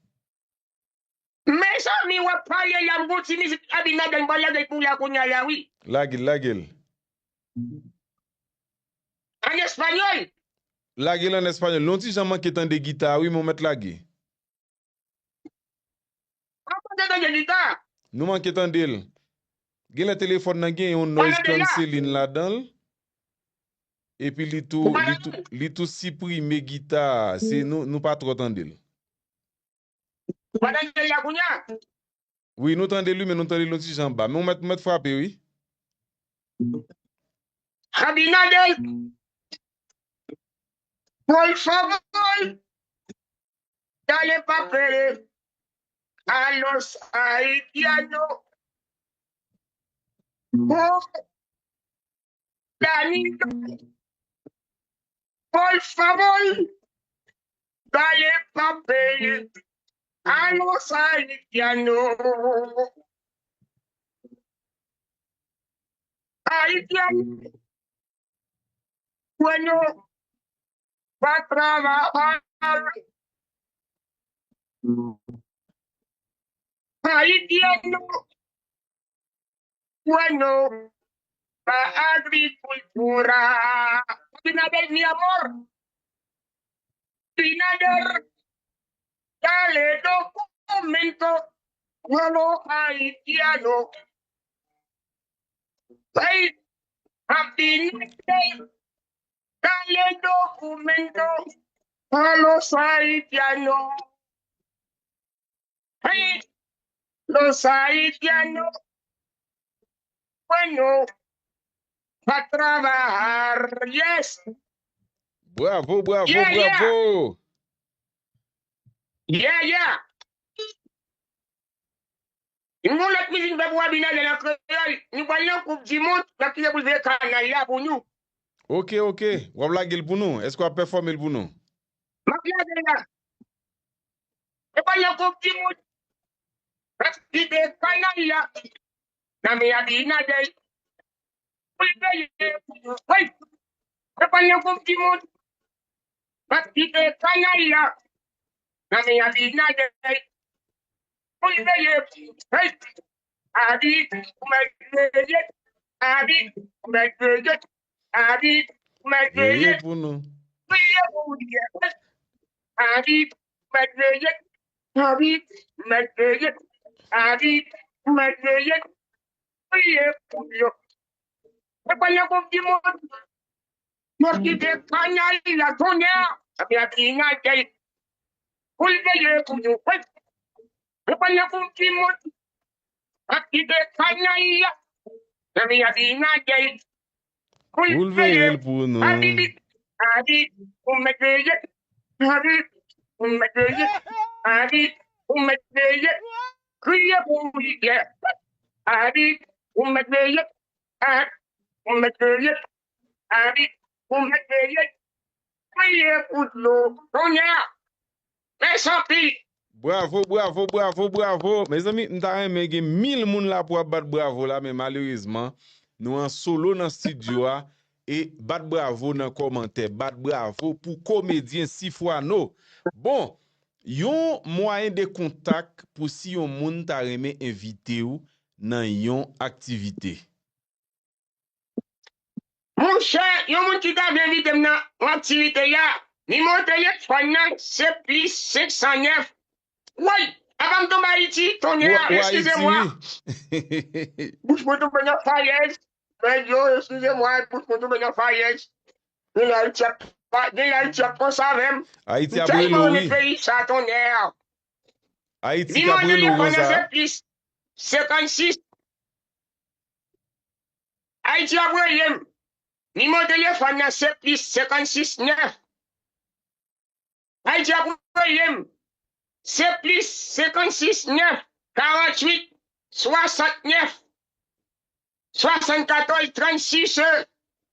Mezanmi, w ap pale la, m gon ti mizik Abinader m pral lage l pou w la kounye a la wi. Lage l, lage l. An espanyòl. Lage l an espanyòl. Nou ti jan manke tande gita a wi, men w mèt lage. An manke tande gita. Nou manke tande l. Genlè telefòn nan gen yon noise cancelling ladan l. Epi li tou li tou li tou siprime gita a. Se nou nou pa twò tande l. Ou pa tande l la kounye a? Wi, nou tande l wi, men nou tande l yon ti jan ba. Men w mèt, w mèt frape wi. Abinader, por favor, dale papel a los haitianos. Por Danilo, por favor, dale papel a los haitianos. Haitianos, bueno, pa trabajar. Haitianos, bueno, pa agricultura. Abinader, mi amor. Abinader, dale documento a los haitianos. Hey, Abinader, dale documento a los haitianos. Hey, los haitianos, bueno, pa trabajar. Yes. Bravo, bravo, yeah, bravo. Yeah, yeah. Nou gon lòt mizik m fè pou Abinader nan kreyòl. Nou pral nan koup di mond, n ap kite pou l veye kanal la pou nou. Ok, ok. W ap lage l pou nou? Èske w ap pèfòme l pou nou? M ap lage l la. Nou pral nan koup di mond, n ap kite kanal la nan men Abinader. Pou l veye pou nou. Wi. Yo pral nan koup di mond. M ap kite kanal la nan men Abinader. Pou l veye pou nou. Hey! Abi, ou mèt veye. Abi, ou mèt veye. Abi, ou mèt veye. Veye pou nou. Veye pou nou. Abi, ou mèt veye. Abi, ou mèt veye. Abi, ou mèt veye. Priye pou yo. Mwen pa nan koup di mond. Mwen kite kanal la tonè. Epi Abinader pou l veye pou nou. Wi. Mwen pran yon kout ki mont. Ak ki de kanay la. Nan mi a di nan gèy. Pou l veye l pou nou. Abi, abi, ou mèt veye. Abi, ou mèt veye. Abi, ou mèt veye. Kriye pou li, yeah. Abi, ou mèt veye. Abi, ou mèt veye. Abi, ou mèt veye. Kriye pou dlo. Kounye a. Mèsi anpil. Bravo, bravo, bravo, bravo. Mezanmi, m ta renmen gen mil moun la pou ap bat bravo la, men malerezman, nou an solo nan estidyo a. E bat bravo nan kòmantè, bat bravo pou komedyen Sifwano. Bon, yon mwayen de kontak pou si yon moun ta renmen envite w nan yon aktivite. Monchè, yon moun ki ta vle envite m nan yon aktivite a, nimewo telefòn nan se plis senk san nèf. Woy, apa m tonbe Ayiti, tonnè, eskize mwa. Bouch mwen tonbe nan fayèz. Bèl yo, eskize mwa, bouch mwen tonbe nan fayèz. Gen lè Ayiti ap, gen lè Ayiti ap konsa avè m. Ayiti ap rele w, wi. Peyi sa, tonnè. Ayiti k ap rele w konsa. Nimewo telefòn nan se plis senkannsis. Ayiti ap rele m. Nimewo telefòn nan se plis senkannsis nèf. Ayiti ap rele m. Se plis senkannsis nèf karanntuit swasantnèf swasannkatòz trannsis.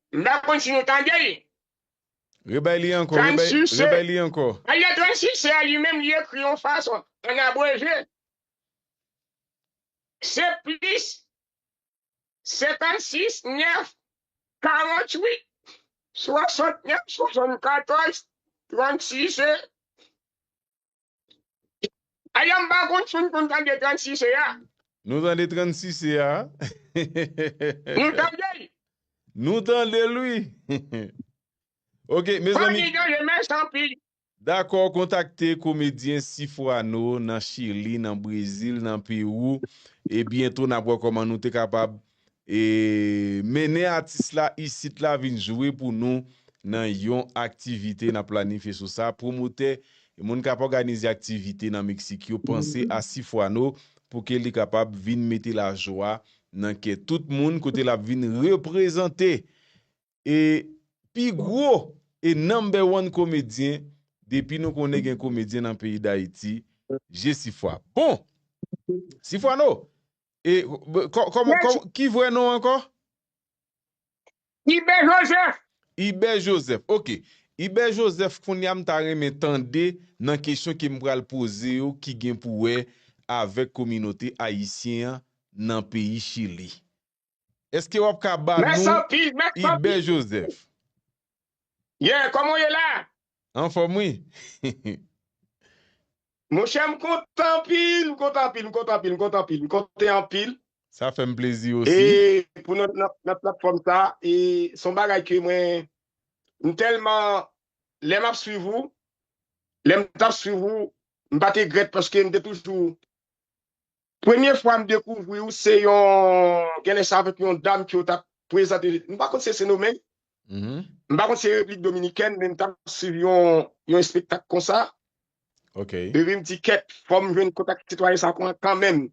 M pa konn si nou tande l. Rebay li ankò, rebay, rebay li ankò. Alè trannsis a li menm li ekri yon fason, ann abreje. Se plis senkannsis nèf karanntuit swasantnèf swasannkatòz trannsis. Alò, m pa konn si n konn tande trannsis a. Nou tande trannsis a. Nou tande l. Nou tande l, wi. Ok, mezanmi. Fanmi, mèsi anpil. Dakò, kontakte komedyen Sifwano nan Chili, nan Brezil, nan Pewou. E byento, n ap wè kòman nou te kapab, e, mennen atis la isit la vin jwe pou nou nan yon aktivite n ap planifye sou sa. Pwomotè, moun k ap òganize aktivite nan Meksik yo, panse a Sifwano pou ke li kapab vin mete lajwa nan kè tout moun kote l ap vin reprezante e pi gwo e number one komedyen, depi nou konnen gen komedyen nan peyi Dayiti, je Sifwa. Bon, Sifwano, e, kò-, kòman, kò-, ki vrè non ankò? Ibè Jozèf. Ibè Jozèf, ok. Ibè Jozèf, kounye a m ta renmen tande nan kesyon ke m pral poze yo ki gen pou wè avèk kominote ayisyen an nan peyi Chili. Èske w ap ka ba nou Ibè Jozèf? Yeah, kòman w ye la? Anfòm, wi. Monchè, m kontan anpil, m kontan anpil, m kontan anpil, m kontan anpil, m kontan anpil. Sa fè m plezi osi. E pou nan, nan, nan platfòm sa, e se yon bagay ke mwen, m tèlman, lè m ap swiv ou, lè m t ap swiv ou, m pa t regrèt paske m te toujou Premye fwa m dekouvri w, se yon, genlè se avèk yon dam ke w t ap prezante, m pa konn si se Sendomeng, m pa konn si se Repiblik Dominikèn, men m t ap swiv yon, yon espektak konsa. Epi m di, kèt, fò m jwenn kontak sitwayen sa kanmenm.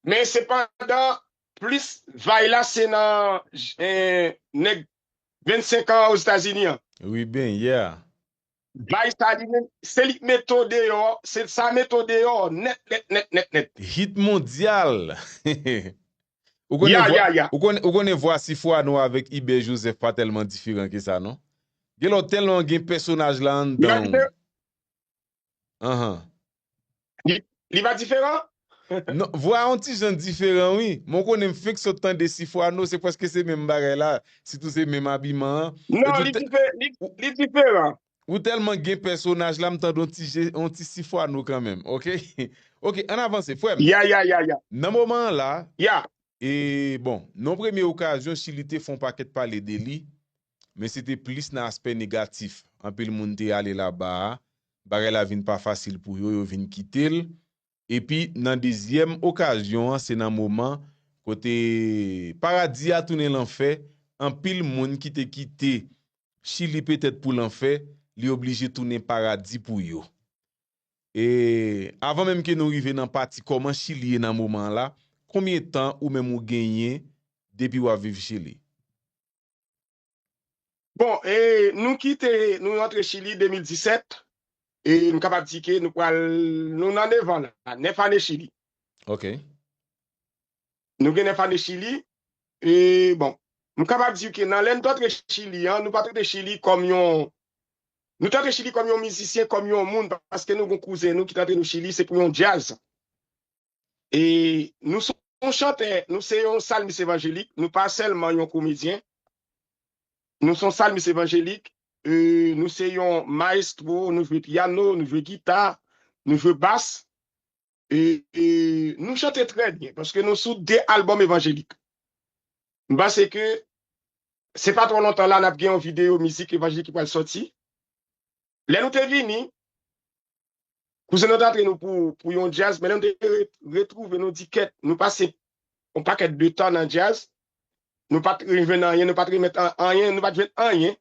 Men sepandan, plis vay la se nan, eh, nèg vennsenk an Ozetazini an. Wi, ben, yeah. Vay sa li menm, se li k mete w deyò, se sa mete w deyò nèt, nèt, nèt, nèt, nèt. Hit mondyal. Ou konnen vwa, ou konnen, ou konnen vwa Sifwano avèk Ibè Jozèf pa tèlman diferan ke sa, non? Gen lè w tèlman gen pèsonaj la anndan w. Anhan. Li, li pa diferan? Non, vwa a yon ti jan diferan, wi. Men w konnen m fenk sot tande Sifwano, se prèske se menm bagay la, sitou se menm abiman an. Non, li dife-, li, li diferan. Ou tèlman gen pèsonaj la, m tande yon ti je, yon ti Sifwano kanmenm, ok? Ok, ann avanse, frè m. Ya, ya, ya, ya. Nan moman an la, ya. E, bon, nan yon premye okazyon, Chili te fè yon pakèt pale de li, men se te plis nan aspè negatif. Anpil moun te ale laba a, bagay la vin pa fasil pou yo, yo vin kite l. Epi, nan dezyèm okazyon an, se nan moman kote paradi a tounen lanfè, anpil moun ki te kite Chili petèt pou lanfè, li oblije tounen paradi pou yo. E avan menm ke nou rive nan pati kòman Chili ye nan moman an la, konbyen tan ou menm ou genyen depi w ap viv Chili? Bon, e nou kite, nou rantre Chili de mil disèt, e m kapab di ke nou pral, nou nan nèf an la, nèf ane Chili. Ok. Nou gen nèf ane Chili, e bon, m kapab di ke nan lè nou t antre Chili an, nou pa t antre Chili kòm yon, nou t antre Chili kòm yon mizisyen, kòm yon moun, paske nou gen kouzen nou ki t antre nou Chili, se pou yon djaz. E nou se yon chantè, nou se yon salmis evanjelik, nou pa sèlman yon komedyen. Nou se yon salmis evanjelik, e nou se yon mayestwo, nou jwe pyano, nou jwe gita, nou jwe bas. E, e nou chante trè byen, paske nou sou de albòm evanjelik. M panse ke se pa twò lontan la, n ap gen yon videyo mizik evanjelik ki pral sòti. Lè nou te vini, kouzen nou te antre nou pou, pou yon djaz, men lè nou te re- retwouve, nou di kèt, nou pase yon pakèt de tan nan djaz, nou pa t jwenn anyen, nou pa t remèt an- anyen, nou pa t jwenn anyen.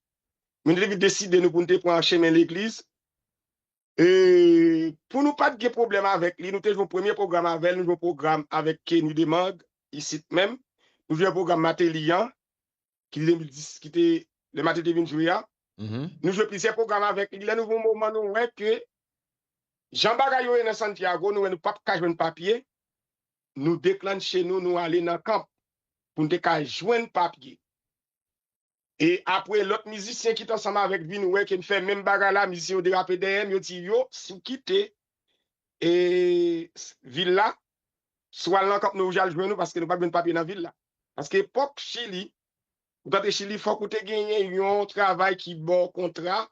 Men nou te vin deside nou pou nou te pran chemen legliz. E pou nou pa t gen pwoblèm avèk li, nou te jwe yon premye pwogram avè l, nou jwe yon pwogram avèk Kenny Demang, isit menm. Nou jwe yon pwogram Mateli an, ki te de mil dis, ki te, lè Mateli te vin jwe a. Nou jwe plizyè pwogram avèk li. Lè nou jwe yon moman, nou wè ke jan bagay yo ye nan Santiago, nou wè nou p ap ka jwenn papye. Nou deklannche nou, nou ale nan kanp pou n te ka jwenn papye. E apre, lòt mizisyen ki t ansanm avèk vin wè ke n fè menm bagay la, mizisyen yo derape dèyè m, yo di, yo, si w kite e, s- vil la, si w al nan kanp nou, ou jal jwenn nou, paske nou pa t jwenn papye nan vil la. Paske epòk Chili, ou t antre Chili, fòk ou te genyen yon travay ki ba w kontra,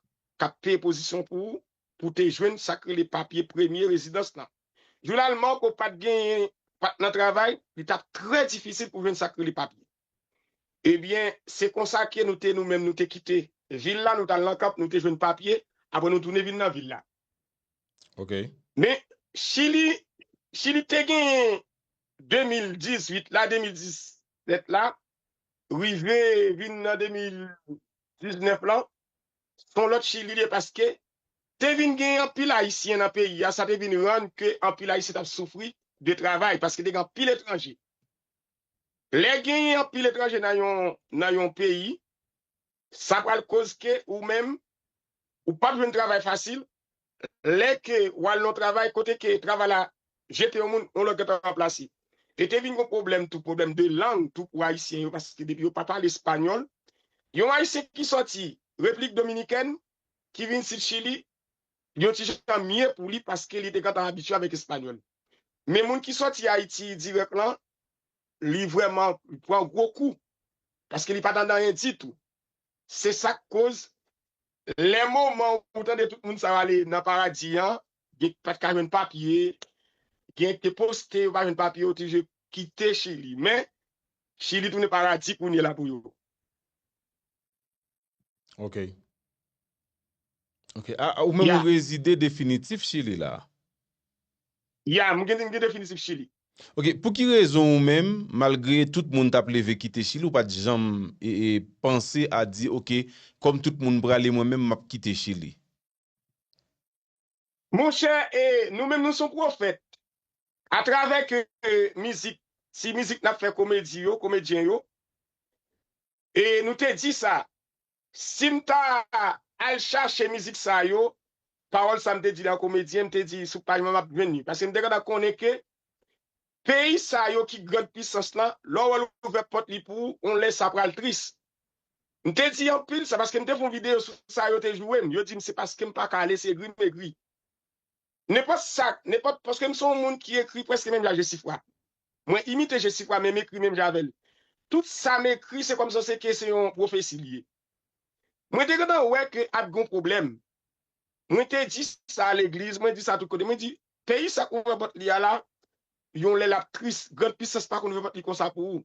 k ap peye pozisyon pou ou, pou w te jwenn sa k rele papye premye rezidans lan. Jounalemon, ke w pa t genyen, pa t nan travay, li t ap trè difisil pou w jwenn sa k rele papye. Ebyen, se konsa ke nou te, nou menm, nou te kite vil la, nou t al nan kanp, nou te jwenn papye, apre nou tounen vin nan vil la. Ok. Men, Chili, Chili te genyen de mil dizuit la, de mil disèt la, rive vin nan de mil diznèf lan, se yon lòt Chili li ye paske te vin gen anpil Ayisyen nan peyi a, sa te vin rann ke anpil Ayisyen t ap soufri de travay, paske te gen anpil etranje. Lè genyen anpil etranje nan yon, nan yon peyi, sa pral koz ke ou menm, ou p ap jwenn travay fasil, lè ke w al nan yon travay kote ke travay la jete yon moun, yon lòt gentan ranplase. E te vin yon pwoblèm tou, pwoblèm de lang tou pou Ayisyen yo, paske depi yo pa pale espanyòl, yon Ayisyen ki sòti Repiblik Dominikèn, ki vin isit Chili, yon ti jan mye pou li paske li te gentan abitye avèk espanyòl. Men moun ki sòti Ayiti dirèk lan, li vrèman pran gwo kou, paske li pa tande anyen ditou. Se sa k koz, lè moman ou tande tout moun sa yo ale nan paradi an, gen ki pa t ka jwenn papye, gen ki te poste, yo pa jwenn papye, yo te oblije kite Chili. Men, Chili tounen paradi kounye la pou yo. Ok. Ok. A, a, ou menm ou rezide definitif Chili la? Ya, m gen, m gen definitif Chili. Ok, pou ki rezon ou menm, malgre tout moun t ap leve kite Chili, ou pa t janm e, e, panse a di, ok, kòm tout moun prale, mwen menm m ap kite Chili? Monchè, e, nou menm nou se yon pwofèt. Atravè ke, e, mizik, si mizik n ap fè komedi yo, komedyen yo, e nou te di sa, si m ta al chache mizik sa yo, pawòl sa m te di la komedyen, m te di sou paj mwen m ap jwenn li. Paske m te gentan konnen ke peyi sa yo ki grann pisans lan, lè w wè l ouvè pòt li pou ou, yon lè sa pral tris. M te di anpil sa paske m te fè yon videyo sou sa, yo te joure m. Yo di m se paske m pa ka ale, se egri m egri. Nenpòt sa, nenpòt, paske m se yon moun ki ekri prèske menm jan Jesifra. Mwen imite Jesifra, men m ekri menm jan avè l. Tout sa m ekri, se kòmsi se ke se yon pwofesi li ye. Mwen te gentan wè ke ap gen yon pwoblèm. Mwen te di sa legliz, mwen di sa tout kote. Mwen di, peyi sa k ouvè pòt li a la, yon lè l ap tris, grann pisans pa konn ouvè pòt li konsa pou ou.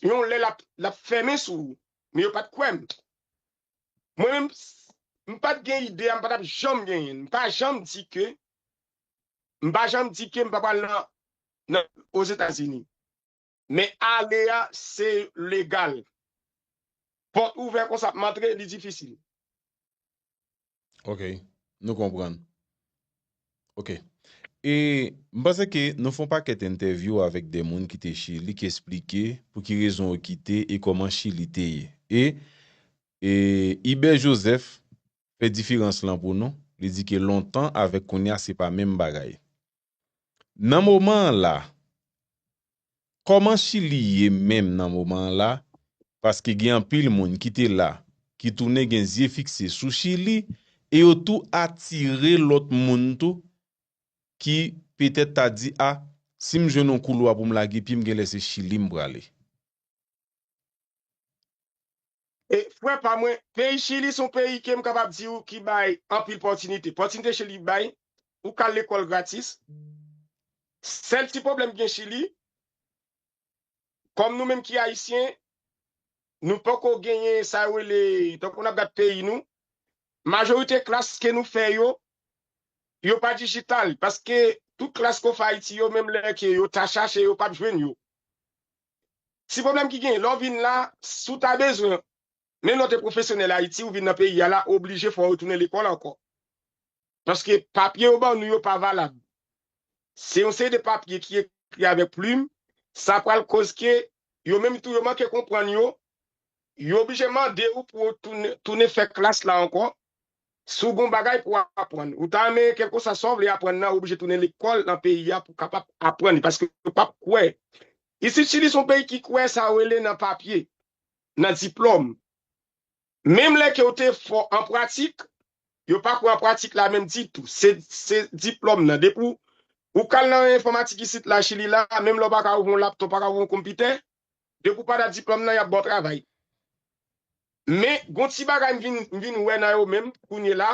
Yon lè l ap, l ap fèmen sou ou. Men yo pa t kwè m. Mwen menm, m pa t gen ide a, m pa t ap janm genyen l. M pa janm di ke, m pa janm di ke m pa pral nan, nan, Ozetazini. Men ale a, se legal. Pòt ouvè konsa, m antre, li difisil. Ok, nou konprann. Ok. E m panse ke nou fè yon pakèt entèvyou avèk de moun ki te Chili, ki esplike pou ki rezon yo kite e kòman Chili te ye. E, e Hubert Joseph fè diferans lan pou nou. Li di ke lontan avèk kounye a se pa menm bagay. Nan moman an la, kòman Chili ye menm nan moman an la? Paske gen anpil moun ki te la, ki tounen gen zye fikse sou Chili, e yo tou atire lòt moun tou, ki petèt ta di, a, si m jwenn yon koulwa pou m lage pye, m genlè se Chili m prale. E frè pa mwen, peyi Chili se yon peyi ke m kapab di w ki bay anpil pòtinite. Pòtinite Chili bay, ou ka al lekòl gratis. Sèl ti pwoblèm gen Chili, kòm nou menm ki Ayisyen, nou poko genyen sa yo rele, tankou n ap gad peyi nou, majorite klas ke nou fè yo, yo pa dijital, paske tout klas ke w fè Ayiti yo, menm lè ke yo ta chache, yo p ap jwenn yo. Ti pwoblèm ki genyen, lè w vin la, si w ta bezwen, menm lè w te pwofesyonèl Ayiti, ou vin nan peyi a la, oblije fò w retounen lekòl ankò. Paske papye yo ban nou yo pa valab. Se yon seri de papye ki ekri avèk plim, sa pral koz ke yo menm tou yo manke konprann yo, yo oblije mande w pou w tounen, tounen fè klas la ankò. Si w gen yon bagay pou w aprann, ou ta renmen kèlkeswa sa w vle aprann nan, ou oblije tounen lekòl nan peyi a pou w kapab aprann li, paske yo p ap kwè. Isit Chili se yon peyi ki kwè sa yo rele nan papye, nan diplòm. Menm lè ke w te fò an pratik, yo pa kwè an pratik la menm ditou. Se, se diplòm nan. Depi w, ou k al nan enfòmatik isit la, Chili la, menm lè w pa ka ouvri yon laptòp, pa ka ouvri yon konpitè, depi w pa t a diplòm nan, y ap ba w travay. Men, gon ti bagay m vin, m vin wè nan yo menm, kounye la,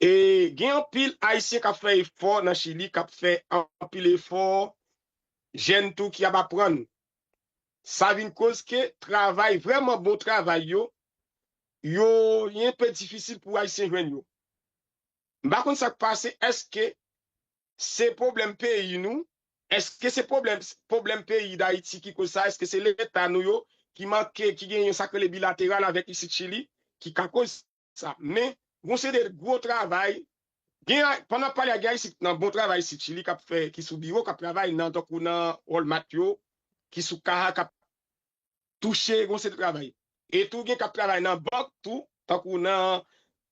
e gen anpil Ayisyen k ap fè efò nan Chili, k ap fè anpil efò, jèn tou ki ap aprann. Sa vin koz ke travay, vrèman bon travay yo, yo, li enpe difisil pou Ayisyen jwenn yo. M pa konn sa k pase, èske se pwoblèm peyi nou? Èske se pwoblèm, pwoblèm peyi Dayiti ki koz sa? Èske se Leta nou yo ki manke, ki gen yon sa k rele bilateral avèk isit Chili ki ka koz sa? Men, gon seri de gwo travay, gen, pandan n ap pale a, gen Ayisyen nan bon travay isit Chili k ap fè, ki sou biwo, k ap travay nan, tankou nan Walmart yo, ki sou kaha, k ap touche, gon seri de travay. E tou gen k ap travay nan bank tou, tankou nan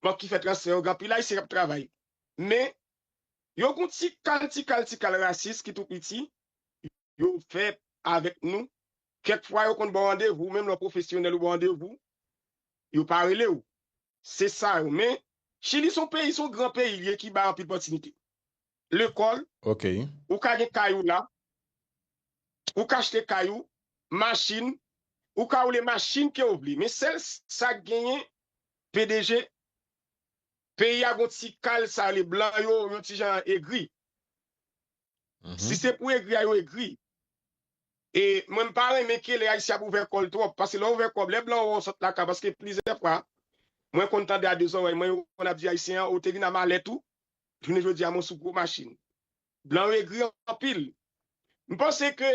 bank ki fè transfè yo, gen anpil Ayisyen k ap travay. Men, yo gon ti kal, ti kal, ti kal rasis ki tou piti, yo fè avèk nou. Kèk fwa yo konn ba w randevou, menm lè w pwofesyonèl ou ba w randevou, yo pa rele w. Se sa yo. Men, Chili se yon peyi, se yon gran peyi li ye ki bay anpil pòtinite. Lekòl, Ok. ou ka gen kay ou la, ou ka achte kay ou, machin, ou ka woule machin ke w vle. Men sèl sa k genyen, P D G, peyi a gon ti kal sa rele blan yo, yon ti jan egri. Si se pou egri a yo egri. E mwen m pa renmen ke lè Ayisyen ap ouvè kò l twòp, paske lè w ouvè kò w, lè blan yo wè w sot lakay, paske plizyè fwa, mwen konn tande a de zòrèy mwen, yo konn ap di Ayisyen an, ou te vin a malèt ou, jounen jodi a, mwen sou gwo machin. Blan yo egri anpil. M panse ke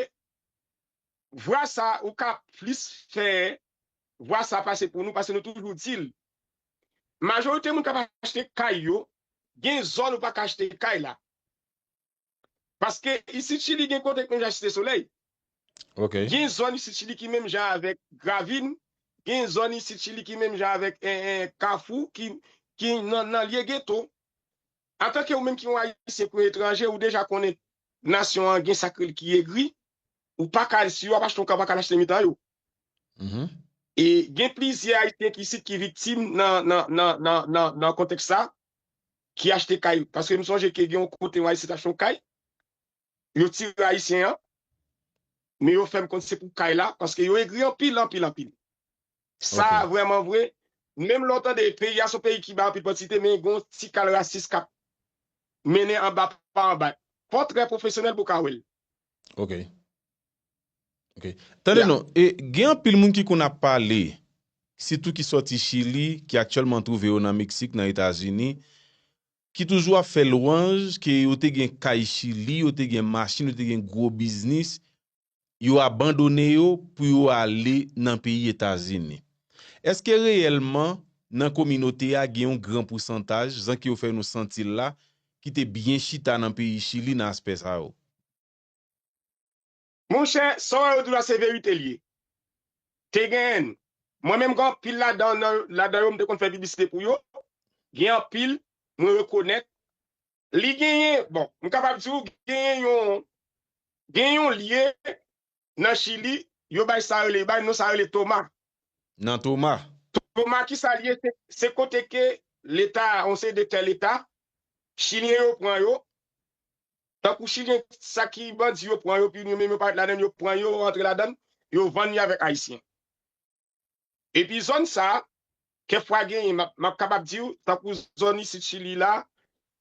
vwa sa, ou ka plis fè vwa sa pase pou nou, paske nou toujou di l. Majorite moun k ap achte kay yo, gen zòn ou pa ka achte kay la. Paske isit Chili gen kote k menm jan ak Site Solèy. Ok. Gen zòn isit Chili ki menm jan avèk Gravin, gen zòn isit Chili ki menm jan avèk, eh, eh, Kafou, ki, ki nan, nan lye geto. Antanke ou menm ki yon Ayisyen, ki yon etranje, ou deja konnen nasyon an gen sa k rele ki egri, ou pa ka, si w ap achte yon kay, ou pa ka al achte mitan yo. Mhm. E gen plizyè Ayisyen ki isit ki viktim nan, nan, nan, nan, nan, nan kontèks sa, ki achte kay. Paske m sonje ke gen yon kote yon Ayisyen t achte yon kay, yo tire Ayisyen an, men yo fè m konn se pou kay la, paske yo egri anpil, anpil, anpil. Sa Ok. Vrèman vre, menm lè w tande peyi a se yon peyi ki bay anpil pòtite, men gen yon ti kal rasis k ap mennen anba pa anba. Fò w trè pwofesyonèl pou w ka wè l. Ok. Ok. Tande non, e gen anpil moun ki konn ap pale, sitou ki sòti Chili, ki aktyèlman twouve yo nan Meksik, nan Etazini, ki toujou ap fè lwanj ke yo te gen kay Chili, yo te gen machin, yo te gen gwo biznis, yo abandone yo pou yo ale nan peyi Etazini. Èske reyèlman nan kominote a gen yon gran pousantaj, jan ke yo fè nou santi l la, ki te byen chita nan peyi Chili nan aspè sa yo? Monchè, sa w wè yo di w la se verite l ye. Te genyen, mwen menm gen anpil ladan ladan yo m te konn fè piblisite pou yo. Gen anpil, mwen rekonèt. Li genyen, bon, m kapab di w, genyen yon, gen yon lye nan Chili, yo bay sa rele, yo bay non sa rele Toma. Nan Toma. Toma ki sa l ye, se, se kote ke Leta, yon seri de tè Leta, Chilyen yo pran yo, tankou Chilyen sa ki bandi yo pran yo, pi yo menm yo parèt ladan, yo pran yo, yo antre ladan, yo vann yo avèk Ayisyen. Epi zòn sa, kèk fwa genyen, m ap, m ap kapab di w, tankou zòn isit Chili la,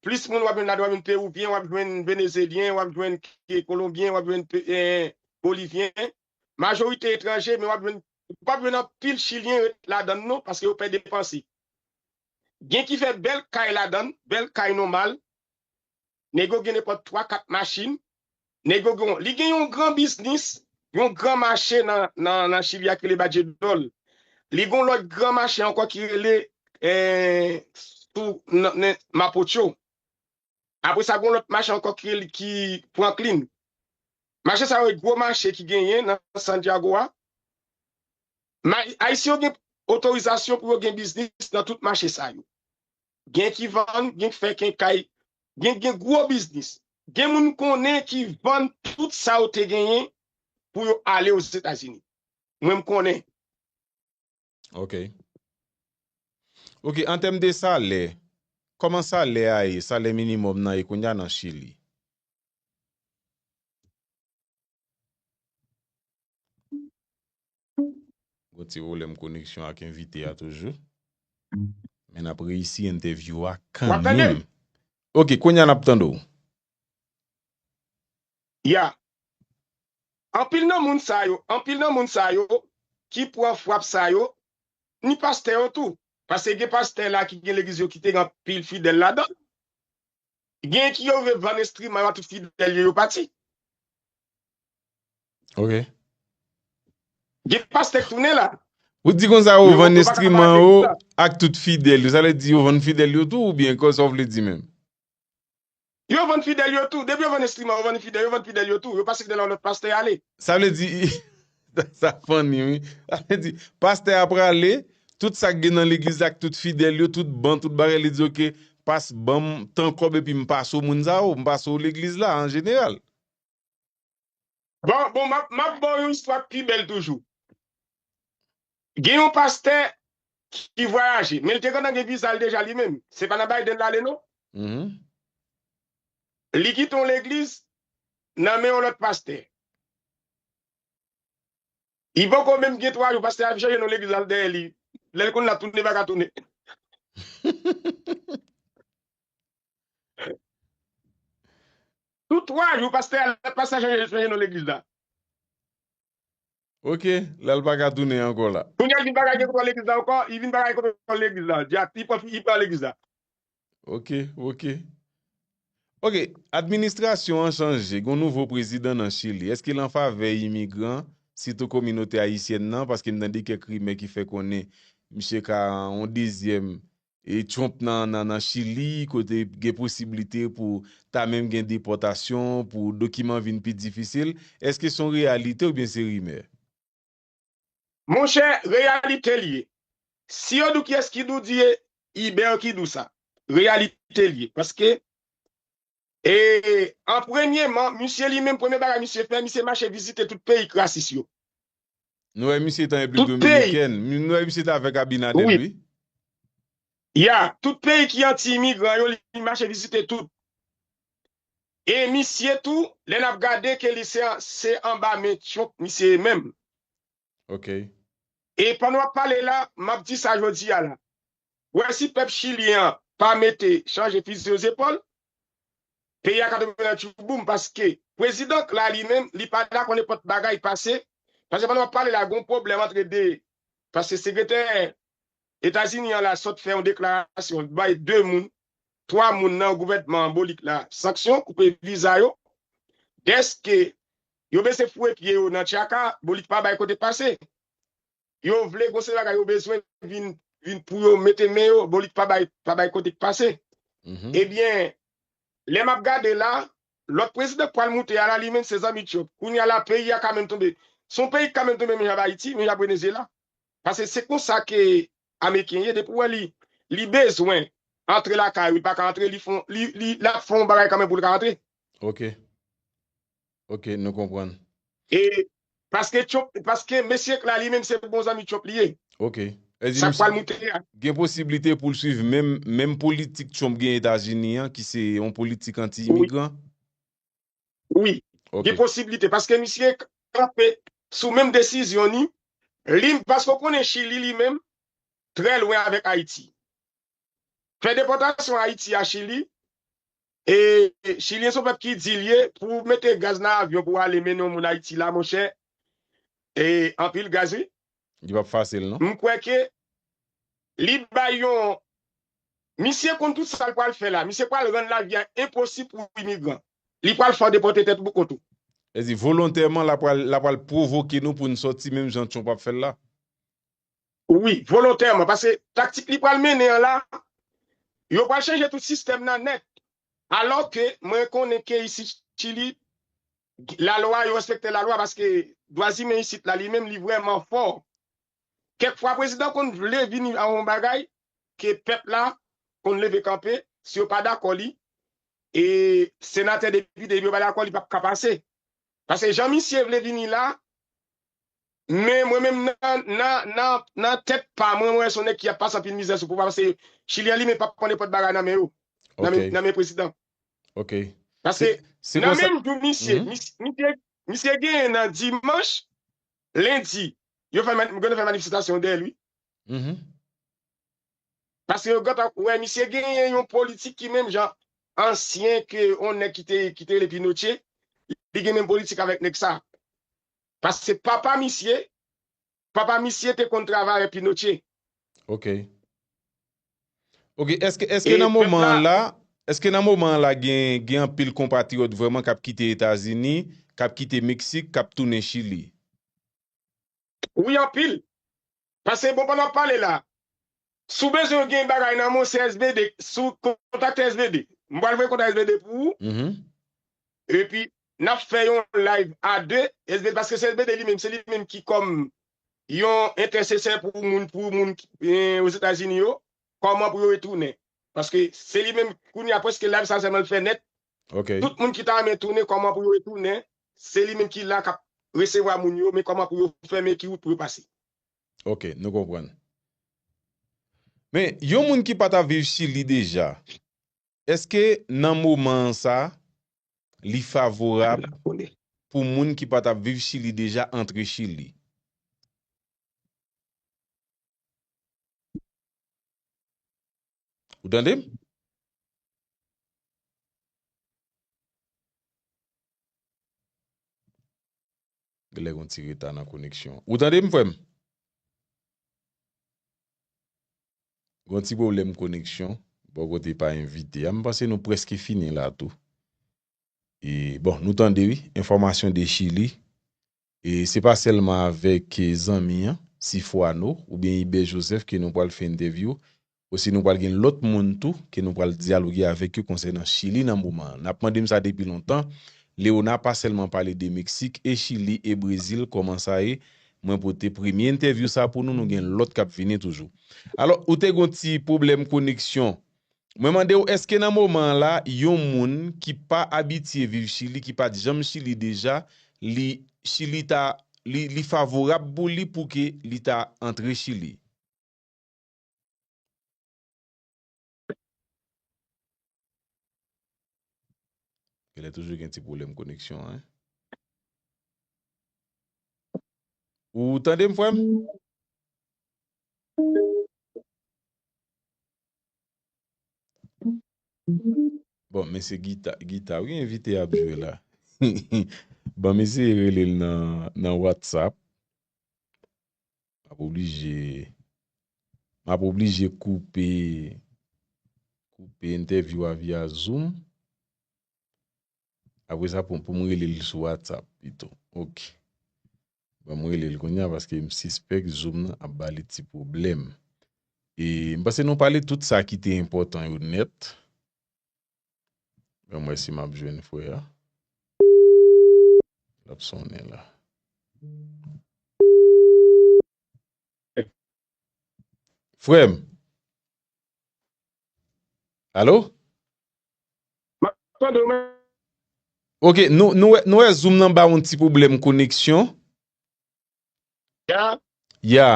plis moun w ap jwenn ladan, w ap jwenn Pewivyen, w ap jwenn Venezelyen, w ap jwenn Kolonbyen, w ap jwenn Bolivyen, majorite etranje, men w ap jwenn, ou p ap jwenn anpil Chilyen ret ladan non, paske yo pè depanse. Gen ki fè bèl kay ladan, bèl kay nòmal, nèg yo gen nenpòt twa, kat machin, nèg yo gen, li gen yon gran biznis, yon gran mache nan, nan, nan Chili a ki rele Bajedòl. Li gen yon lòt gran mache ankò ki rele eh, sou, nan, nan, Mapocho. Apre sa, gen yon lòt mache ankò ki rele ki Franklin. Mache sa yo, gwo mache ki genyen nan Santiago a. Ayisyen yo gen otorizasyon pou yo gen biznis nan tout mache sa yo. Gen ki vann, gen ki fè kenkay, gen gen gwo biznis. Gen moun konnen ki vann tout sa yo te genyen pou yo ale Ozetazini. Mwen m konnen. Ok. Ok, an tèm de salè, kòman salè a ye, salè minimòm nan ye kounye a nan Chili? Gon ti pwoblèm koneksyon ak envite a toujou. Men n ap reyisi entèvyou a kanmenm. Ok, kounye a n ap tande w. Ya. Anpil nan moun sa yo, anpil nan moun sa yo ki pran frap sa yo, ni pastè yo tou. Paske gen pastè la ki gen legliz yo ki te gen anpil fidèl ladan. Gen ki yo rive vann enstriman yo a tout fidèl yo, yo pati. Ok. Gen pastè k tounen la. Ou di konsa yo vann enstriman yo ak tout fidèl yo. Sa vle di yo vann fidèl yo tou oubyen kòman sa w vle di menm? Yo vann fidèl yo tou. Depi yo vann enstriman, yo vann fidèl, yo vann fidèl yo tou. Yo pase fidèl a yon lòt pastè ale. Sa vle di, sa funny wi. Sa vle di, pastè a prale, tout sa k gen nan legliz la ak tout fidèl yo, tout ban, tout bagay, li di, ok, pas ban m tan kòb epi m pase w moun sa yo, m pase w legliz la an jeneral. Bon, bon, m ap, m ap ba w yon istwa k pi bèl toujou. Gen yon pastè ki vwayaje, men l te gentan gen viza l deja li menm. Se pa nan Biden l ale non. Li kite yon legliz nan men yon lòt pastè. Li poko menm gen twa jou, pastè a chanje non legliz la dèyè li. Lè l konn l ap tounen, pa ka tounen. Tout twa jou, pastè a, pastè a chanje, chanje non legliz la. Ok, la l pa ka tounen ankò la. Kounye a li vin pa ka gen kontwòl legliz la ankò, li vin pa ka gen kontwòl legliz la. Dyak, li pran, li pran legliz la. Ok, ok. Ok, administrasyon an chanje, gen yon nouvo prezidan nan Chili. Èske l an favè imigran, sitou kominote ayisyèn nan? Paske m tande kèk rimè ki fè konnen misye ka yon dezyèm e Trump nan, nan, nan Chili, kote gen posiblite pou ta menm gen depòtasyon, pou dokiman vin pi difisil. Èske se yon reyalite oubyen se rimè? Monchè, reyalite l ye. Si yo di w kiyès ki di w, di e Iber ki di w sa. Reyalite l ye. Paske, e, an premyeman, misye li menm, premye bagay misye fè, misye mache vizite tout peyi k rasis yo. Nou wè misye t an Repiblik Dominikèn. Nou wè misye t avèk Abinader, wi. Ya, tout peyi ki anti-imigran yo, li mache vizite tout. E misye tou, lè n ap gade ke li se, se anba men Trump misye ye menm. Ok. E pandan w ap pale la, m ap di sa jodi a la. Ou wè si pèp chilyen an pa mete chanje fizi yo zepòl, peyi a ka tonbe nan tchouboum paske prezidan k la li menm, li pa dakò nenpòt bagay pase. Paske pandan w ap pale la, gen yon pwoblèm antre de, paske sekretè Etazini an la sot fè yon deklarasyon, bay de moun, twa moun nan gouvènman Bolik la sanksyon, koupe viza yo, dèske yo bezwen foure pye yo nan tchaka, Bolik pa bay kote pase. Yo vle gon seri bagay yo bezwen vin, vin pou yo mete men yo, Bolik pa bay, pa bay kote k pase. Ebyen, lè m ap gade la, lòt prezidan k pral moute a la, li menm se zanmi Trump. Kounye a la, peyi a ka menm tonbe. Se yon peyi k ka menm tonbe menm jan avèk Ayiti, menm jan avèk Venezyela. Paske se konsa ke Ameriken ye, depi w wè li, li bezwen antre lakay ou, li pa ka antre, li fon, li, li, l ap fè yon bagay kanmenm pou l ka antre. Ok. Ok, nou konprann. E paske Trump, paske mesye la li menm se bon zanmi Trump li ye. Ok. Sa k pral moute a. Gen posiblite pou l swiv menm, menm politik Trump gen Etazini an, ki se yon politik anti-imigran? Wi. Ok. Gen posiblite. Paske misye kanpe sou menm desizyon ni. Li, paske w konnen Chili li menm, trè lwen avèk Ayiti. Fè depòtasyon Ayiti a Chili, e Chilyen se yon pèp ki di l ye, pou w mete gaz nan avyon pou w ale mennen yon moun Ayiti la, monchè, e anpil gaz, wi. Li p ap fasil, non? M kwè ke li bay yon, misye konn tout sa l pral fè la. Misye pral rann lavi a enposib pou imigran. Li pral fè w depòte tèt ou pou kont ou. Vle di, volontèman, l ap pral, l ap pral pwovoke nou pou n sòti menm jan Trump ap fè l la? Wi, volontèman, paske taktik li pral mennen an la, yo pral chanje tout sistèm nan nèt. Alò ke mwen konnen ke isit Chili, lalwa, yo respekte lalwa, paske dwa imen isit la, li menm, li vrèman fò. Kèk fwa, prezidan konn vle vini a yon bagay ke pèp la konn leve kanpe, si yo pa dakò li, e senatè, depite, yo pa dakò, li p ap ka pase. Paske jan misye vle vini la, men mwen menm nan, nan, nan, nan tèt pa mwen, mwen wè se yon nèg ki ap pase anpil mizè sou pouvwa, paske Chilyen li menm p ap pran nenpòt bagay nan men yo, nan men, nan men prezidan. Ok. Paske nan menm jou misye, misye, misye genyen nan dimanch, lendi, yo fè, yo fè manifestasyon dèyè l, wi. Paske yo gentan wè misye genyen yon politik ki menm jan ansyen ke yon nèg ki te, ki te rele Pinochet, li gen menm politik avèk nèg sa. Paske papa misye, papa misye te konn travay avèk Pinochet. Ok. Ok, èske, èske nan moman an la, èske nan moman an la gen, gen anpil konpatriyòt vrèman k ap kite Etazini, k ap kite Meksik, k ap tounen Chili? Wi, anpil. Paske bon, pandan w ap pale la, si w bezwen gen bagay nan men w, se S V D, si w kontakte S V D. M pral voye kontak S V D pou ou. Epi, n ap fè yon live a de, S V D, paske se S V D li menm, se li menm ki kòm yon entèsesè pou moun, pou moun Ozetazini yo, kòman pou yo retounen. Paske se li menm, kounye a, prèske live sa sèlman l fè nèt. Tout moun ki ta renmen tounen, kòman pou yo retounen, se li menm ki la k ap resevwa moun yo, men kòman pou yo fè, men ki wout pou yo pase. Ok, nou konprann. Men, yon moun ki pa t ap viv Chili deja, èske nan moman an sa, li favorab pou moun ki pa t ap viv Chili deja antre Chili? Ou tande m? Genlè gon ti reta nan koneksyon. Ou tande m, frè m? Gon ti pwoblèm koneksyon bò kote pa envite a. M panse nou prèske fini la tou. E, bon, nou tande, wi, enfòmasyon de Chili. E se pa sèlman avèk, e, zanmi an, Sifwano, oubyen Ibè Joseph ke nou pral fè entèvyou. Osi nou pral gen lòt moun tou ke nou pral dyaloge avèk yo konsènan Chili nan moman an. N ap mande m sa depi lontan. Leona pa sèlman pale de Meksik, e Chili, e Brezil, kòman sa ye? Mwen pote premye entèvyou sa pou nou, nou gen lòt k ap vini toujou. Alò, ou te gon ti pwoblèm koneksyon. Mwen mande w, èske nan moman an la, yon moun ki pa abitye viv Chili, ki pa t janm Chili deja, li, Chili ta, li, li favorab pou li pou ke li ta antre Chili? Genlè toujou gen ti pwoblèm koneksyon an. Ou tande m, frè m? Bon, men se gita, gita, wi, envite a ap jwe la. Ban m eseye rele l nan, nan WhatsApp. M ap oblije, m ap oblije koupe, koupe entèvyou a via Zoom. Apre sa, pou, pou m rele l sou WhatsApp pito. Ok. Ban m rele l kounye a paske m sispèk Zoom nan ap ba li ti pwoblèm. E m panse nou pale tout sa ki te enpòtan yo nèt. Ban m wè si m ap jwenn frè a. L ap sonnen la. Frè m. Alo? M ap tande w, men. Ok, nou, nou, wè- nou wè Zoom nan ba yon ti pwoblèm koneksyon. Ya. Ya.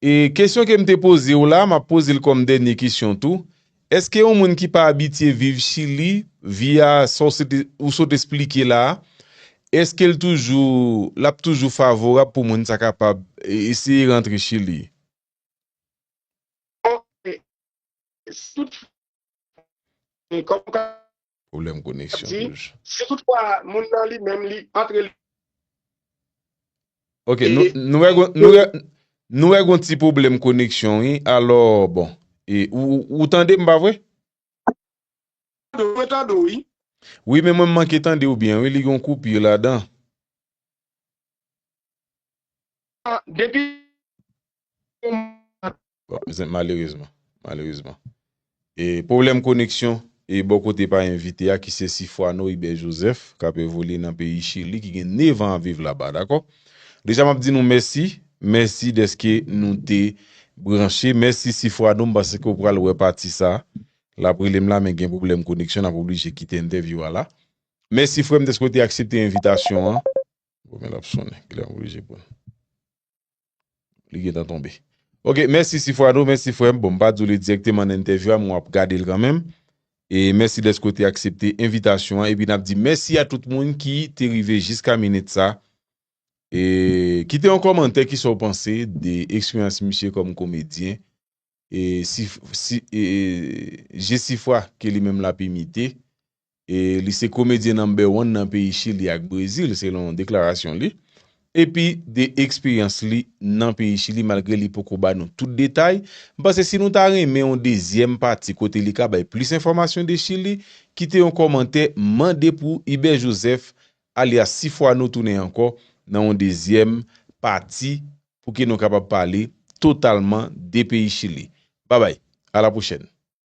E kesyon ke m te poze w la, m ap poze l kòm dènye kesyon tou. Èske yon moun ki pa abitye viv Chili, vi a, sa w sot, ou sot esplike la a, èske l toujou, l ap toujou favorab pou moun sa kapab e- eseye rantre Chili? Bon, e, si tout, e, kòm ka Pwoblèm koneksyon di, toujou. Si toutfwa moun nan li menm li antre li Ok, e, nou, nou wè gon- nou wè, nou wè gon ti pwoblèm koneksyon, wi. Alò, bon. E, ou, ou, ou tande m, pa vre? Mwen tande w, wi. Wi, men mwen m manke tande w byen, wi. Li gon koupi ladan. Ah, depi Bon, se- malerezman, malerezman. E pwoblèm koneksyon, e bò kote pa envite a, ki se Sifwano Ibè Jozèf, k ap evolye nan peyi Chili, ki gen nèf an ap viv laba, dakò? Deja, m ap di nou mèsi, mèsi dèske nou te branche, mèsi Sifwano, m panse ke w pral wè pati sa, l ap rele m la, men gen pwoblèm koneksyon, n ap oblije kite entèvyou a la. Mèsi frè m dèske w te aksepte envitasyon an. Bon, men l ap sonnen, kilè m oblije pran. Li gentan tonbe. Ok, mèsi Sifwano, mèsi frè m. Bon, m pa di w li dirèkteman nan entèvyou a, men w ap gade l kanmenm. E mèsi dèske w te aksepte envitasyon an. Epi n ap di mèsi a tout moun ki te rive jiska minit sa. E kite yon kòmantè, kisa w panse de eksperyans misye kòm komedyen. E si, si, e, e, Jesifwa ke li menm l ap imite. E li se komedyen number one nan peyi Chili ak Brezil, selon deklarasyon li. Epi de eksperyans li nan peyi Chili, malgre li poko ba nou tout detay. M panse si nou ta renmen yon dezyèm pati kote li ka bay plis enfòmasyon de Chili, kite yon kòmantè, mande pou Ibè Jozèf, alyas Sifwano tounen ankò nan yon dezyèm pati pou ke nou kapab pale totalman de peyi Chili. Babay, a la pwochèn.